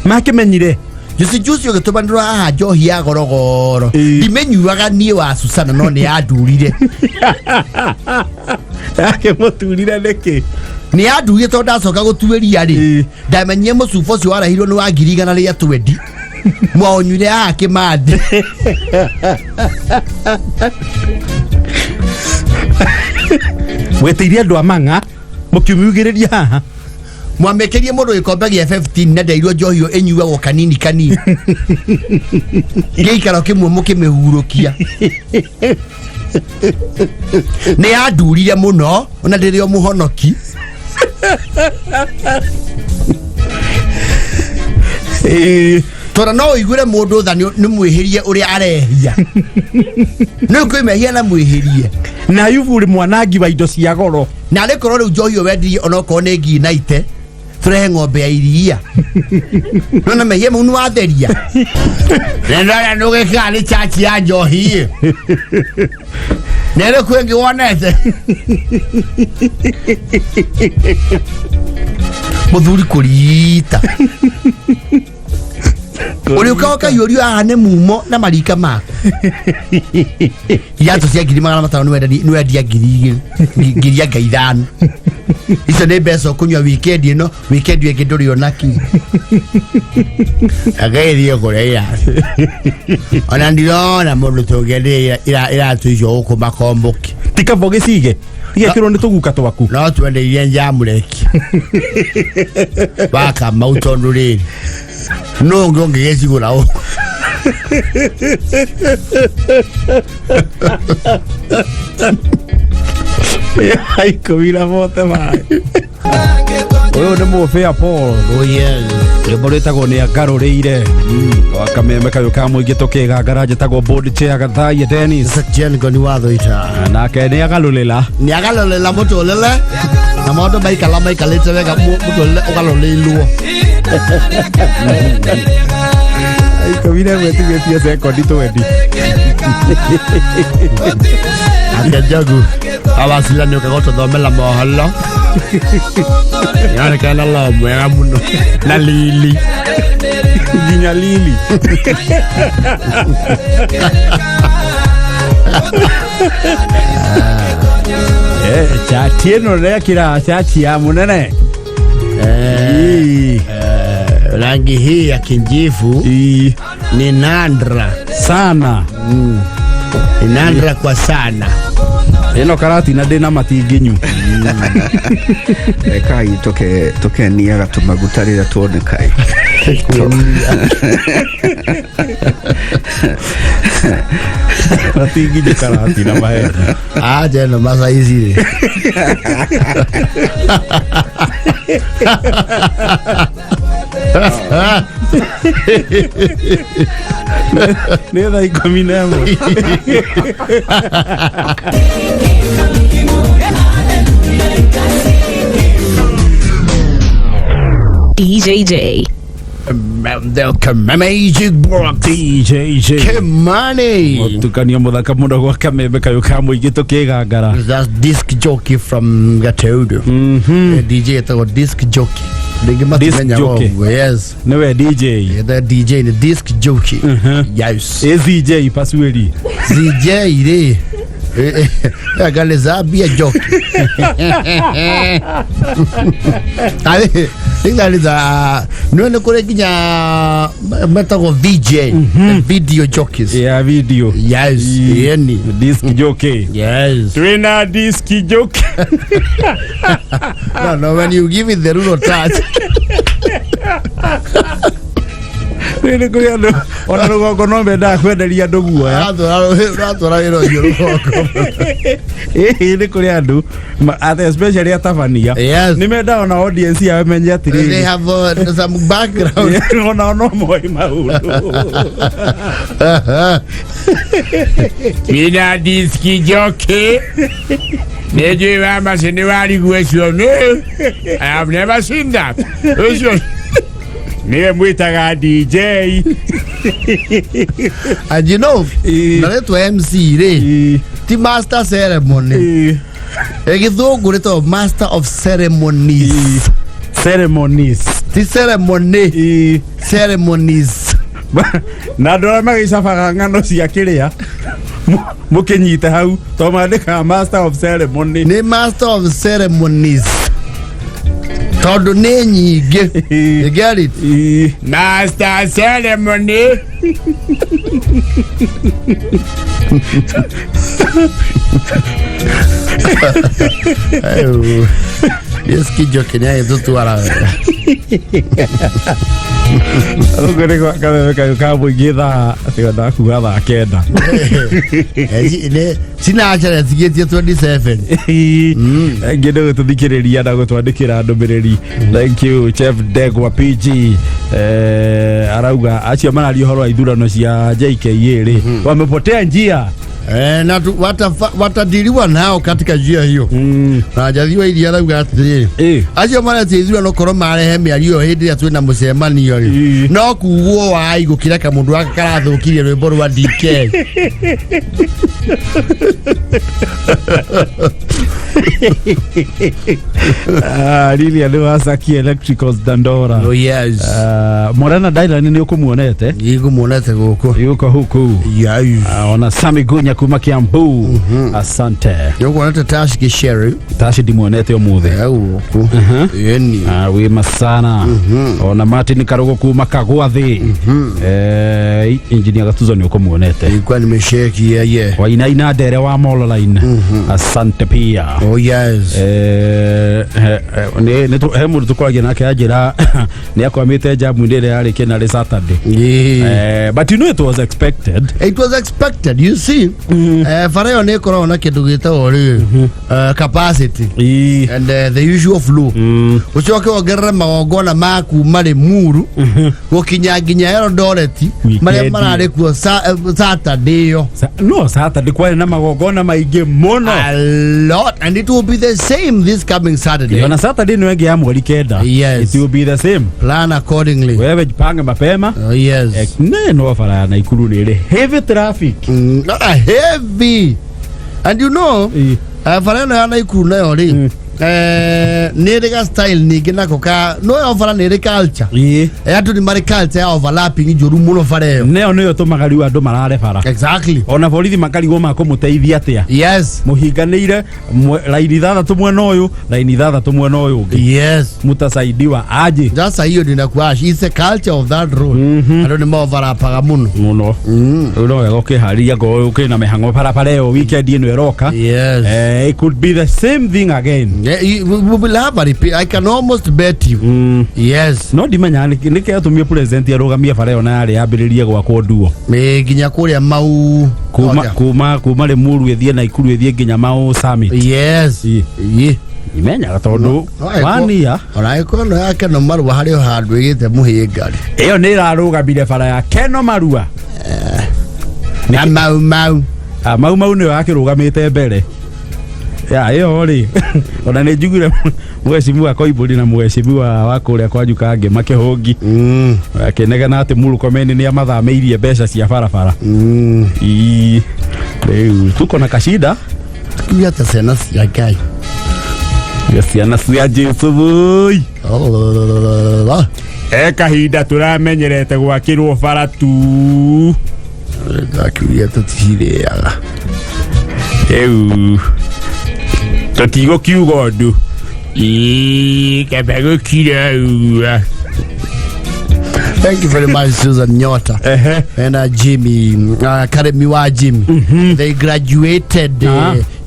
Makĩmenyire. Juici juici ũgĩtũmanĩrwo haha njohi ya gorogoro. Ĩĩ. Ndimĩnyuaga niĩ wa Susana no nĩ yandurire. Akĩmũturire nĩkĩ? Nĩ yandurire tondũ ndacoka gũtuĩria rĩ. Ĩĩ. Ndamenyire mũcuba ũcio warehirwo nĩ wa 120,000. Mwaũnyuire haha Kĩmathi. Wetĩirie andũ a mang'a mũkiumugĩrĩria haha. Mwamĩkĩrie mũndũ gĩkombe gĩa 15 na ndeirwo njohi ĩyo ĩnyuagwo kanini kanini. Gĩikaro kĩmwe mũkĩmĩhurũkia. Nĩ yandurire mũno ona ndĩrĩ o mũhonoki. Ĩĩ. Tondũ no ũiguĩre mũndũ tha nĩ mwĩhĩrie ũrĩa arehia. Nĩ kwĩ mehia na mwĩhĩrie. Na Ayubu ũrĩ mwanangi wa indo cia goro. Na arĩ korwo rĩu njohi ĩyo wendirie onokorwo nĩ ngiri 90 tũrehe ng'ombe ya iria. Nona mehia mau nĩ watheria. Nenda nũgĩkaga nĩ chachi ya njohi. Nĩ ĩrĩkũ ĩngĩ wonete? Mũthuri kũriita. Ũrĩ ũkaga ũkahiũrio haha nĩ mumo na marika maku. Iratũ cia 500,000 nĩ wendia 2,000 5,000. Icio nĩ mbeca ũkũnyua weekend ĩno, weekend ĩyo ĩngĩ ndũrĩ ona ki. Agĩthiĩ kũrĩa iratũ. Ona ndirona mũndũ tũngĩenderia iratũ icio gũkũ makomboki. Ti kaba ũgĩcige. Igekĩrwo nĩ tũguka twaku. No twendeirie njamũreki. Wa Kamau tondũ rĩrĩ. Nũ ũngĩ ũngĩgĩcigũra gũkũ? Ikũmi na bote maĩ. Ũyũ nĩ mũbĩa Paul. Oh yes. Rwĩmbo rwĩtagwo nĩ angarũrĩire. Wa kameme kayũ ka mũingĩ tũkĩgangara njĩtagwo board chair Gathaia Dennis. Jen Ngoni wa Thũita. Nake nĩ agarũrĩra. Nĩ agarũrĩra mũtũrĩre na maũndũ maikara maikarĩte wega mũtũrĩre ũgarũrĩirwo. 11 tigĩtie sekondi 20. Ake Njogu awacira nĩ ũka gũtũthomera mohoro. Nĩonekana lo mwega mũno na lili. Nginya lili. Chati ĩno rekĩra chati ya mũnene. Ii. Rangi hii ya kijivu Ii. ni nadra. Sana. Ni nadra kwa sana. Ĩno karatina ndĩna matinginyu. Rekai tũkeniaga tũmaguta rĩrĩa tuoneka. Matinginyu karatina maheni. Aje no masa ici rĩ. Nĩ thaa 11. DJJ. The Magic Box. DJJ. Kimani. Mũtukanio mũthaka mũno gwa kamembe kayũ ka mũingĩ tũkĩgangara. That's disc jockey from Gatundu. DJ etagwo disc jockey. Ndingĩ Disc matimenya jockey. ũguo, yes. Nĩwe DJ. The DJ nĩ disc jockey. Yes. AZJ Pasueli. DJ rĩ. Anga nĩ Zambia jockey. I think that is a no nĩ kũrĩ nginya metagwo VJ, the video jockeys. Ya video. Yes, yeni. Disc jockey. Yes. Twĩna disc jockey. No, when you give it the rural touch. Nĩ kũrĩ andũ ona rũgongo no mendaga kwenderia andũ guoya. Ũratwara wĩra ũcio rũgongo. Ĩĩ, nĩ kũrĩ andũ especially atabania. Yes. Nĩ mendaga ona audience yao ĩmenye They atĩrĩrĩ. have some background. Onao no moĩ maũndũ. Twĩna disc jockey. Nĩ njũĩ wa macini warigwo ũcio nĩ. I have never seen that. Ũcio nĩwe mwĩtaga DJ. And you know, na rĩtwa MC rĩ, ti master ceremony. Gĩthũngũ rĩtagwo master of ceremonies. Ceremonies. Ti ceremony, ceremonies. Na andũ arĩa magĩcabaga ng'ano cia kĩrĩa mũkĩnyite hau to mandĩkaga master of ceremony. Nĩ master of ceremonies. Tondũ nĩ nyingĩ. You get it? Master ceremony. Ayo. Disc jockey nĩ agĩtũtwara wega. Ũguo nĩ gwa kameme kayũ ka mũingĩ thaa tiga ndakuga thaa 9. Sinachere tigĩtie 27. Ngĩ nĩ gũtũthikĩrĩria na gũtwandĩkĩra ndũmĩrĩri. Thank you Chef Ndegwa PG. Arauga acio mararia ũhoro wa ithurano cia JKA rĩ wamepotea njia. Na watadiliwa nao katika njia hiyo. Na Njathi wa Iria arauga atĩrĩrĩ, acio maretia ithurano korwo marehe mĩario ĩyo hĩndĩ ĩrĩa twĩna mũcemanio rĩ, no kugwo wai gũkĩra kamũndũ gaka karathũkirie rwĩmbo rwa DK. Ah, Lilian Wasaki Electricals Dandora. Oh yes. Morana Dylan nĩ ũkũmuonete? Ngũmuonete gũkũ. Yuko huku. Yes. Ona Sami Gunya kuma Kiambu. Asante. Nĩũkuonete Tash Gĩceri. Tashi ndimuonete ũmũthĩ. Gũkũ. Yeni. Wima sana. Ona Martin Karugo kuma Kagwathi. Engineer Gatuzo nĩ ũkũmuonete. Nilikuwa nimesheki yeye. Wainaina Ndere wa Mololine. Asante pia. Oh yes. He mũndũ tũkoragia nake anjĩra nĩ akwamĩte njamu-inĩ ĩrĩa yarĩ Kĩnarĩ Saturday. But you know it was expected. It was expected, you see. Bara ĩyo nĩ ĩkoragwo na kĩndũ gĩtagwo rĩ capacity and the usual flow. Ũcoke wongerere magongona ma kuma Limuru gũkinya nginya Eldoret marĩa Weekend. mararĩ kuo Saturday ĩyo. No Saturday kwarĩ na magongona maingĩ mũno. A lot, and it will be the same this coming Saturday. Ona Saturday nĩ ĩngĩ ya mweri 9. Yes. It will be the same. Plan accordingly. Wewe jipange mapema. Oh, yes. Ne no bara ya Naikuru nĩ ĩrĩ heavy traffic. Not a heavy. And you know, bara ĩno ya Naikuru nayo rĩ, nĩ ĩrĩ ga style ningĩ nako ka no yo bara nĩ ĩrĩ culture. Andũ nĩ marĩ culture ya overlapping njũru mũno bara ĩyo. Neyo nĩyo tũmaga rĩu andũ marare bara. Exactly. Ona borithi makarigwo makũmũteithia atĩa. Yes. Mũhinganĩire raini 6 mwena ũyũ, raini 6 mwena ũyũ ũngĩ. Yes. Mutasaidiwa aje. Sasa hiyo ndio inakuwa it's a culture of that road. Andũ nĩ maoverlapaga mũno. Mũno. Rĩu no wega ũkĩharĩria ngorwo ũkĩrĩ na mĩhang'o barabara ĩyo weekend ĩno ĩroka. Yes. It could be the same thing again. Yeah, we will have a repeat. I can almost bet you. Yes. No ndimenyaga nĩkĩ atũmie president arũgamie bara ĩyo na yarĩ yambĩrĩrie gwakwo nduo. Nginya kũrĩa Mau. Kuma Limuru ĩthiĩ Naikuru ĩthiĩ nginya Mau Summit. Yes. Imenyaga tondũ wania Ona ĩkorwo no yake no marua harĩ o handũ ĩgĩte mũhĩnga rĩ. Ĩyo nĩ ĩrarũgamire bara ya Keno Marua. Na Mau Mau. Ah, Mau Mau nĩwe akĩrũgamĩte mbere ya ĩyo rĩ ona nĩ njiguire mheshimiwa Koimbũri na mheshimiwa wa kũrĩa kwanyu Kangĩ makĩhũngi akĩnegena atĩ Murkomen nĩ amathamĩirie mbeca cia barabara. Ii, rĩu tuko na kashida. Tukiuga ta ciana cia Ngai. Ya ciana cia Jesu bũi. E kahinda tũramenyerete gwakĩrwo bara tu. Ndakiuria tũticirĩaga. Rĩu tũtigũkiuga ũndũ. Ii, kebe gũkira ũguo. Thank you very much, Susan Nyota. And Jimmy, Karemi wa Jimmy. They graduated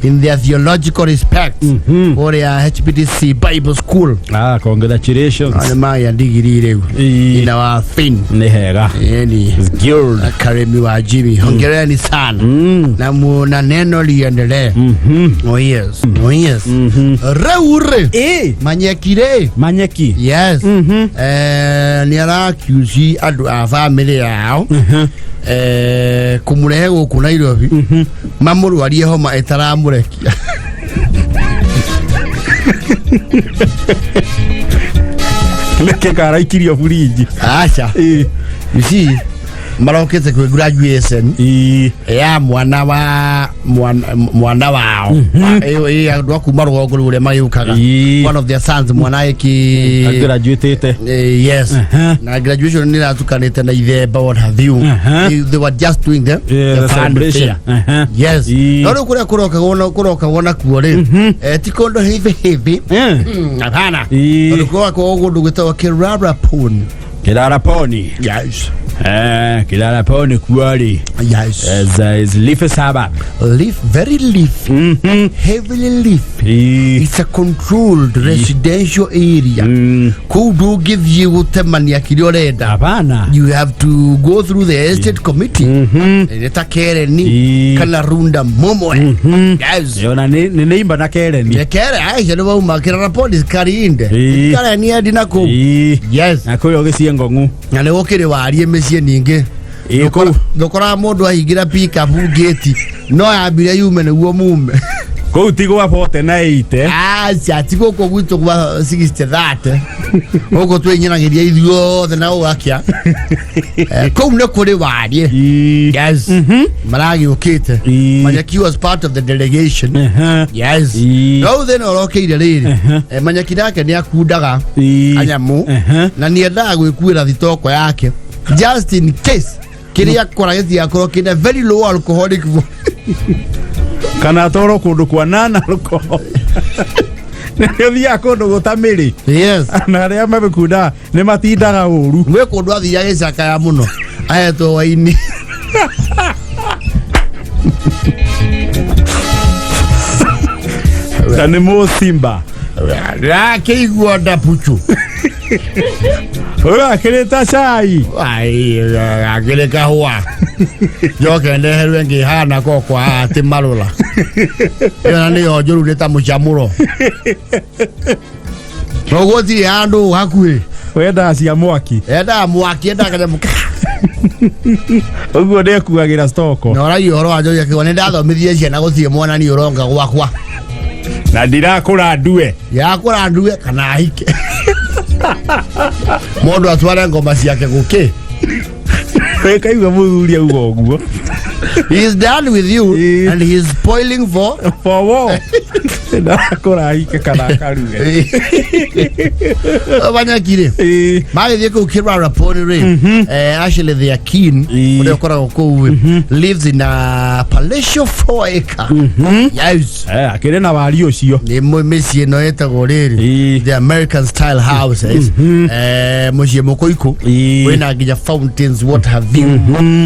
in their theological respect for their HBDC Bible School. Ah, congratulations. Nĩ magĩa ndigiri rĩu. Ii. Ina wa Finn. Nĩ hega. Yani It's good. Karemi wa Jimmy. Hongereni sana. Na na neno liendelee. Oh yes. Oh yes. Rĩu rĩ. Eh, Manyeki rĩ. Manyeki. Yes. Nĩ arakiuci andũ a bamĩrĩ yao kũmũrehe gũkũ Nairobi mamũrwarie homa ĩtaramũrekia. Nĩkĩ karaikirio burinji? Aca. You see, marokĩte kwĩ graduation Ii. ya mwana wa mwana wao. Ĩyo andũ a kuma rũgongo rũu ũrĩa magĩũkaga. Ii. One of their sons mwana ĩkĩ Graduatĩte. Yes. Na graduation nĩ ĩratukanĩte na ithemba what have you. They were just doing the, Yeah, the fun celebration. fair. Yes. No rĩu kũrĩa kũrokagwo nakuo rĩ ti kũndũ hivi hivi. Hapana. Ii. Tondũ kũrokagwo kũndũ gwĩtagwo Kirarapon. Kiraraponi. Yes. Kiraraponi kuo rĩ. Yes. Is leaf suburb. Leaf, very leafy. Heavily leafy. Ii. It's a controlled residential area. Kũu ndũngĩthiĩ gũtemania kĩrĩa ũrenda. Hapana. You have to go through the estate committee. Nĩ ta Kereni Ii. kana Runda Momwe. Yes. Ona nĩ nĩimba na Kereni. Nĩ Kere acio nĩ bauma Kiraraponi Karinde. Ii. Kareni endi na kũu. Ii. Yes. Na kũrĩa ũgĩcie ngong'u. Na nĩ gũkĩrĩ warie mĩciĩ ningĩ. Ii, kũu. Ndũkoraga mũndũ ahingĩra pickup ngĩti no yambire yume nĩguo mume. Kũu ti gwa 40 na 80. Aca ti gũkũ gwitũ gwa 60 30. Gũkũ twĩnyinagĩria ithuothe na gũgakĩa. Kũu nĩ kũrĩ warie. Ii. Yes. Maragĩũkĩte. Ii. Manyeki was part of the delegation. Yes. Ii. No thĩna ũrokeire rĩrĩ. Manyeki nake nĩ akundaga Ii. kanyamũ na nĩ endaga gwĩkuĩra thitoko yake just in case kĩrĩa akora gĩtigakorwo kĩna very low alcoholic Kana atwarwo kũndũ kwa nana alcohol. Nĩ ũthiaga kũndũ gũtamĩrĩ. Yes. Na arĩa mamĩkundaga nĩ matindaga ũru. Gwĩ kũndũ athire agĩcakaya mũno ahetwo waini. Na nĩ mũsimba. Ndakĩigua ndapuchu. Ũyũ akĩrĩta cai. Ai, akĩrĩ kahũa. Njoke ndeherwe ngĩhana kokwa atĩ marũra. Ĩyo na nĩyo njũru nĩ ta mũcamũro. No gũtirĩ handũ hakuhĩ. Wendaga cia mwaki. Endaga mwaki, endaga kanyamũ Ũguo nĩekuagĩra stoko. Na ũragia ũhoro wa njohi akĩgwa nĩ ndathomithirie ciana gũtirĩ mwana niĩ ũronga gwakwa. Na ndirakũra ndue. Ndirakũra ndue kana ahike. Mũndũ atware ngoma ciake gũkĩ. Wĩkaigua mũthuri auga ũguo. He is done with you and he is spoiling for for war. Ndakũra ahike kana akaruge. Manyaki rĩ. Magĩthiĩ kũu Kiraraponi rĩ. Actually they are keen. Ũrĩa ũkoragwo kũu rĩ, lives in a palatial 4 acre. Yes. Akĩrĩ na wari ũcio. Nĩ mĩciĩ ĩno ĩtagwo rĩrĩ. The American style houses. Mũciĩ mũkũikũ. Wĩna nginya fountains what have you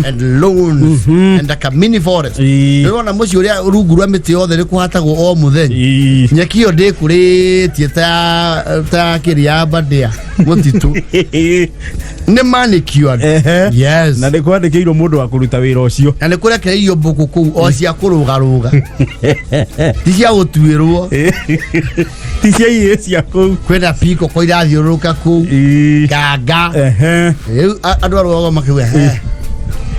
and lawns and like a mini forest. Nĩũrona mũciĩ ũrĩa rungu rwa mĩtĩ yothe nĩ kũhatagwo o mũthenya. Nyeki ĩyo ndĩkũrĩtie ta kĩrĩa ya Aberdare mũtitũ. Nĩ manicured. Yes. Na nĩ kwandĩkĩirwo mũndũ wa kũruta wĩra ũcio. Na nĩ kũrekereirio mbũkũ kũu o cia kũrũgarũga. Ti cia gũtuĩrwo. Ti cia iĩ cia kũu. Kwĩna pikoko irathiũrũrũka kũu. Nganga. Rĩu andũ a rũgongo makiuga,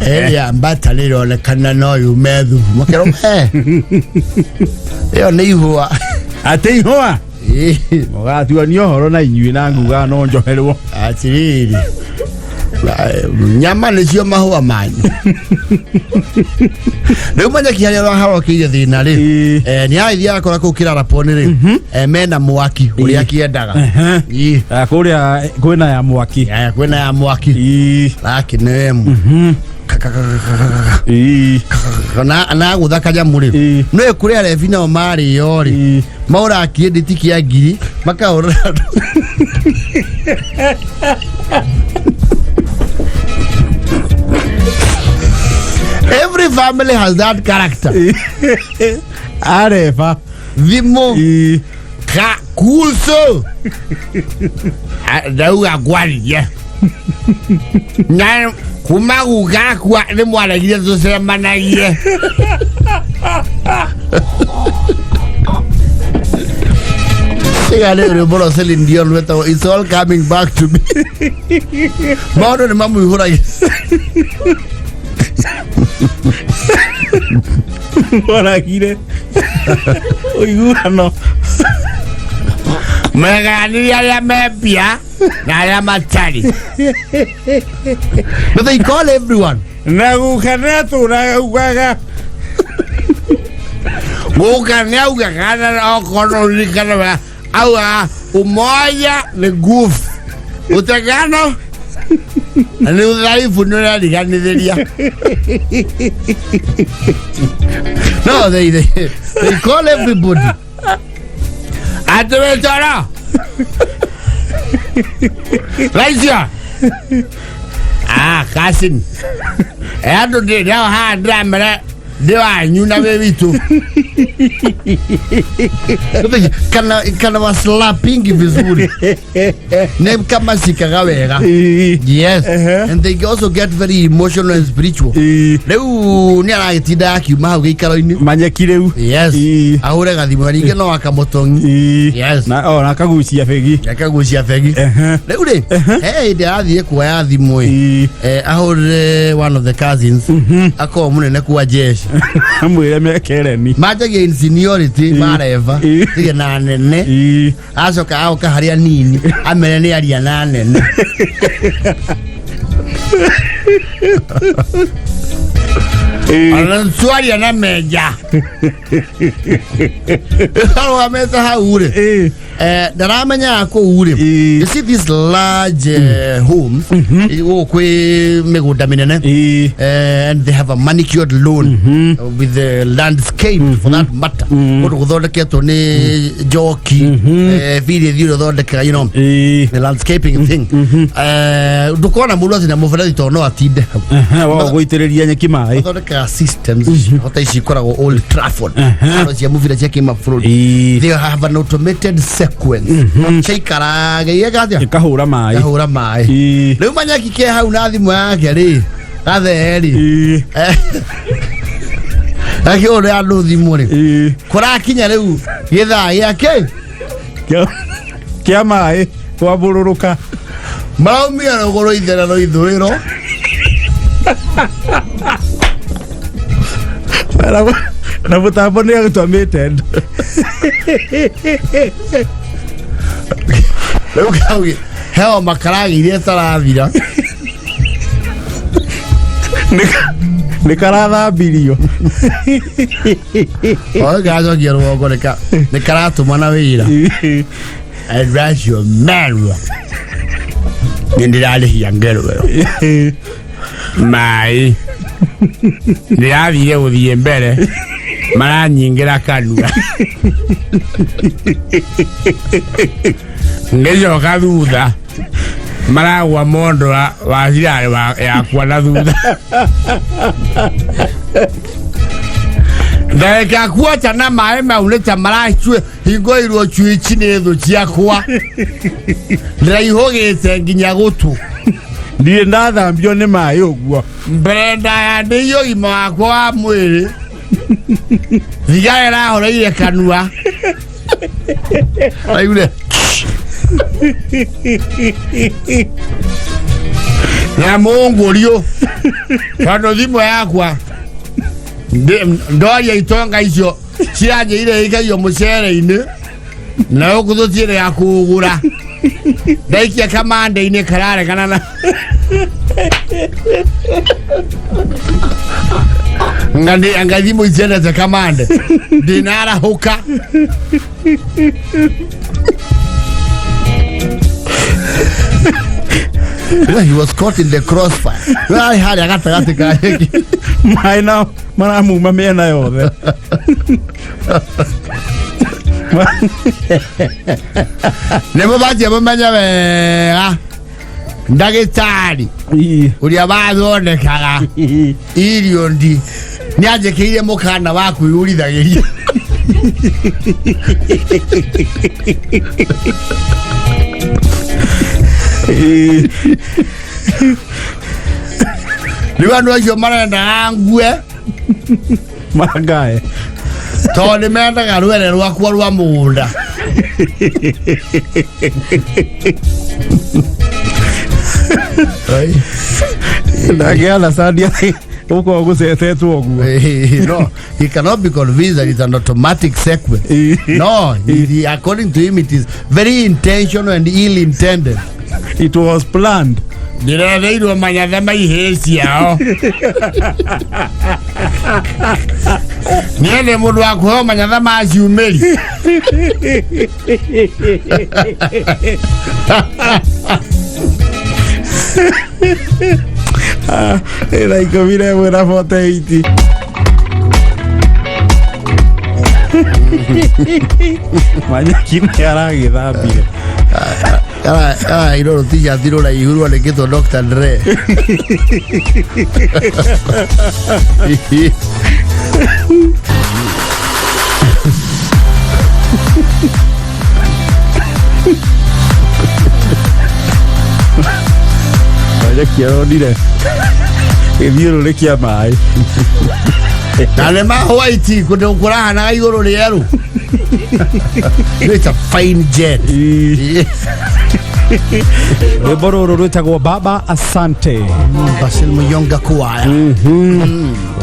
Ĩrĩa mbata nĩronekana no yume thubu makerwo "Eh, ĩyo nĩ ihũa. Atĩ ihũa? Ĩĩ. Mũgatuania ũhoro na inyuĩ na nguga no njoherwo. Atirĩrĩ, nyama nĩcio mahũa manyu. Rĩu manyeki harĩa harokeire thĩna rĩ, Ĩĩ. nĩ agĩthiĩ akora kũu kĩraraponi rĩ, mena mwaki ũrĩa akĩendaga. Ĩĩ. Ah, kũrĩa kwĩna ya mwaki. Kwĩna ya mwaki. Ĩĩ. Rakĩnemu Ĩĩ. na gũtha kanyamũ rĩ, Ĩĩ. no kũrĩ arebi nao marĩo rĩ, Ĩĩ. maũraga kĩndĩti kĩa ngiri makahũrĩra andũ. Every family has that character. Areba. Thimũ. Ĩĩ. Ka kuso ndauga ngwaririe na kuma gugakua nĩ mwaregire tũcemanagie. Tiga nĩ rwĩmbo rwa Celine Dion rwĩtagwo It's all coming back to me. Maũndũ nĩ mamũihũragia. Mwaragire ũiguano. Meganirie arĩa me mbia na arĩa matarĩ. But they call everyone. Na guka nĩ atũraga ugaga guka nĩ augaga na okorwo ũririkane wega augaga umoja ni nguvu, utengano ni udhaifu, nĩ ũrariganithĩria. No, they call everybody. Atĩ wĩ toro raicio ah cousin andũ ndĩ nao haha ndĩramera ndĩ wanyu na wĩ witũ. Kana wa slapping vizuri. Ne kama shikaga wega. Ĩĩ. Yes. Ehe. And they also get very emotional and spiritual. Ĩĩ. Rĩu nĩ aragĩtinda akiuma hau gĩikaro-inĩ. Manyeki rĩu. Yes. Ĩĩ. Ahũre gathimũ na ningĩ no akamũtong'i. Ĩĩ. Yes. Na o na akagucia begi. Akagucia begi. Ehe. Rĩu rĩ, he hĩndĩ arathiĩ kuoya thimũ ĩ. Ĩĩ. Ahũrĩre one of the cousins akorwo mũnene kwa jeshi. Amwĩre mekereni. Manjagia in seniority mareva. Ĩĩ. Tige na nene. Ĩĩ. Acoka agoka harĩa nini amere nĩ aria na nene. Ĩĩ. Ona twaria na menja. Arũgamĩte hau rĩ, Ĩĩ. ndaramenyaga kũu rĩ, Ĩĩ. you see these large homes gũkũ kwĩ mĩgũnda mĩnene, Ĩĩ. And they have a manicured lawn with the landscape for that matter, kũndũ gũthondeketwo nĩ njoki, biri thiĩ ũthondekaga Ĩĩ. the landscaping thing. Ndũkona mũndũ atĩ na mũberethi tondũ no atinde hau. Ehe, wa gũitĩrĩria nyeki maĩ. Mathondekaga systems hota ici ikoragwo Old Trafford, haro cia mũbira cia kĩmabũrũri. Ĩĩ. They have an automated sequence ciaikaraga igeka atĩa? Ĩkahũra maĩ. Kahũra maĩ. Ĩĩ. Rĩu manyaki ke hau na thimũ yake rĩ, gathee rĩ, Ĩĩ. Akĩhũrĩra andũ thimũ rĩ, Ĩĩ. kũrakinya rĩu gĩthaa gĩake Kĩa maĩ kwambũrũrũka. Maraumia rũgũrũ, itherero, ithũĩro. Na mũtambo nĩ agũtwamĩte. Rĩu kau heo makaragĩire ĩtarathira. Nĩ karathambirio. O gacokia rũgongo nĩ karatũma na wĩra andũ acio merua nĩ ndĩrarĩhia ngero ĩyo maĩ ndĩrathire gũthiĩ mbere maranyingĩra kanua ngĩcoka thutha maragwa mondo wa cirarĩ yakwa na thutha ndagĩka kuota na maĩ mau nĩ ta maracue hingũirwo cuici nĩ thũ ciakwa ndĩraihũgĩte nginya gũtũ. Ndirĩ ndathambio nĩ maĩ ũguo. Mbere ndaya ndĩiyo ũgima wakwa wa mwĩrĩ thigara ĩrahoreire kanua. Aigure. Na mũngũriũ tondũ thimũ yakwa ndoria itonga icio ciranjĩire ikaiywo mũcere-inĩ na gũkũ tũtirĩ ya kũgũra ndaikia kamande-inĩ kararegana na ngani anga thimũ iciendete kamande ndinarahũka. Well, he was caught in the crossfire. Arĩ harĩa gatagatĩ ka nyeki. Maĩ nao maramuma mĩena yothe. Nĩ mũbatiĩ mũmenye wega ndagĩtarĩ ũrĩa wathondekaga irio ndi nĩ anjĩkĩire mũkana wa kwĩyũrithagĩria. Rĩu andũ acio marendaga ngue Mangae. Tondũ nĩ mendaga rwere rwakwa rwa mũgũnda. Nake anacandia gũkorwo gũcetetwo ũguo. No, he cannot be convinced that it's an automatic sequence. No, according to him, it is very intentional and ill-intended. It was planned. Ndĩretheirwo manyatha maihĩ ciao niĩ nĩ mũndũ wa kũheo manyatha ma ciumĩri. Thaa 11 na 48. Manyaki nĩ aragĩthambire. Iro rũticati rũraihu rwandĩkĩtwo Dr. Dre. Manyaki aronire gĩthiũrũrĩ kĩa maĩ. Na nĩ ma white kũndũ kũrahanaga igũrũ rĩerũ. It's a fine jet. Rwĩmbo rũrũ rwĩtagwo Baba Asante. Basil Muyonga Kuaya.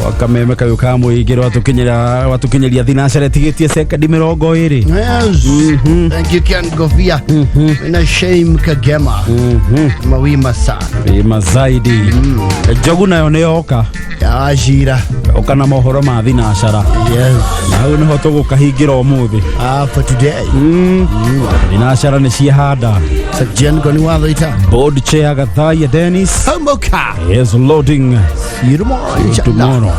Wakameme kayũ ka mũingĩ rwatũkinyĩria thinacara ĩtigĩtie sekondi 20. Yes. Thank you, Ken Govia. Ina Shame Kagema. Mawima sana. Wĩma zaidi. Njogu nayo nĩ yoka. Yawashira. Oka na mohoro ma thinacara. Yes. Na hau nĩho tũgũkahingĩra ũmũthĩ. Ah, for today. Thinacara nĩ ciahanda. Sa Jen Goni Wathoita. Board chair Gathaiya Dennis Homoka. is loading. See you tomorrow. Inshallah. Tomorrow.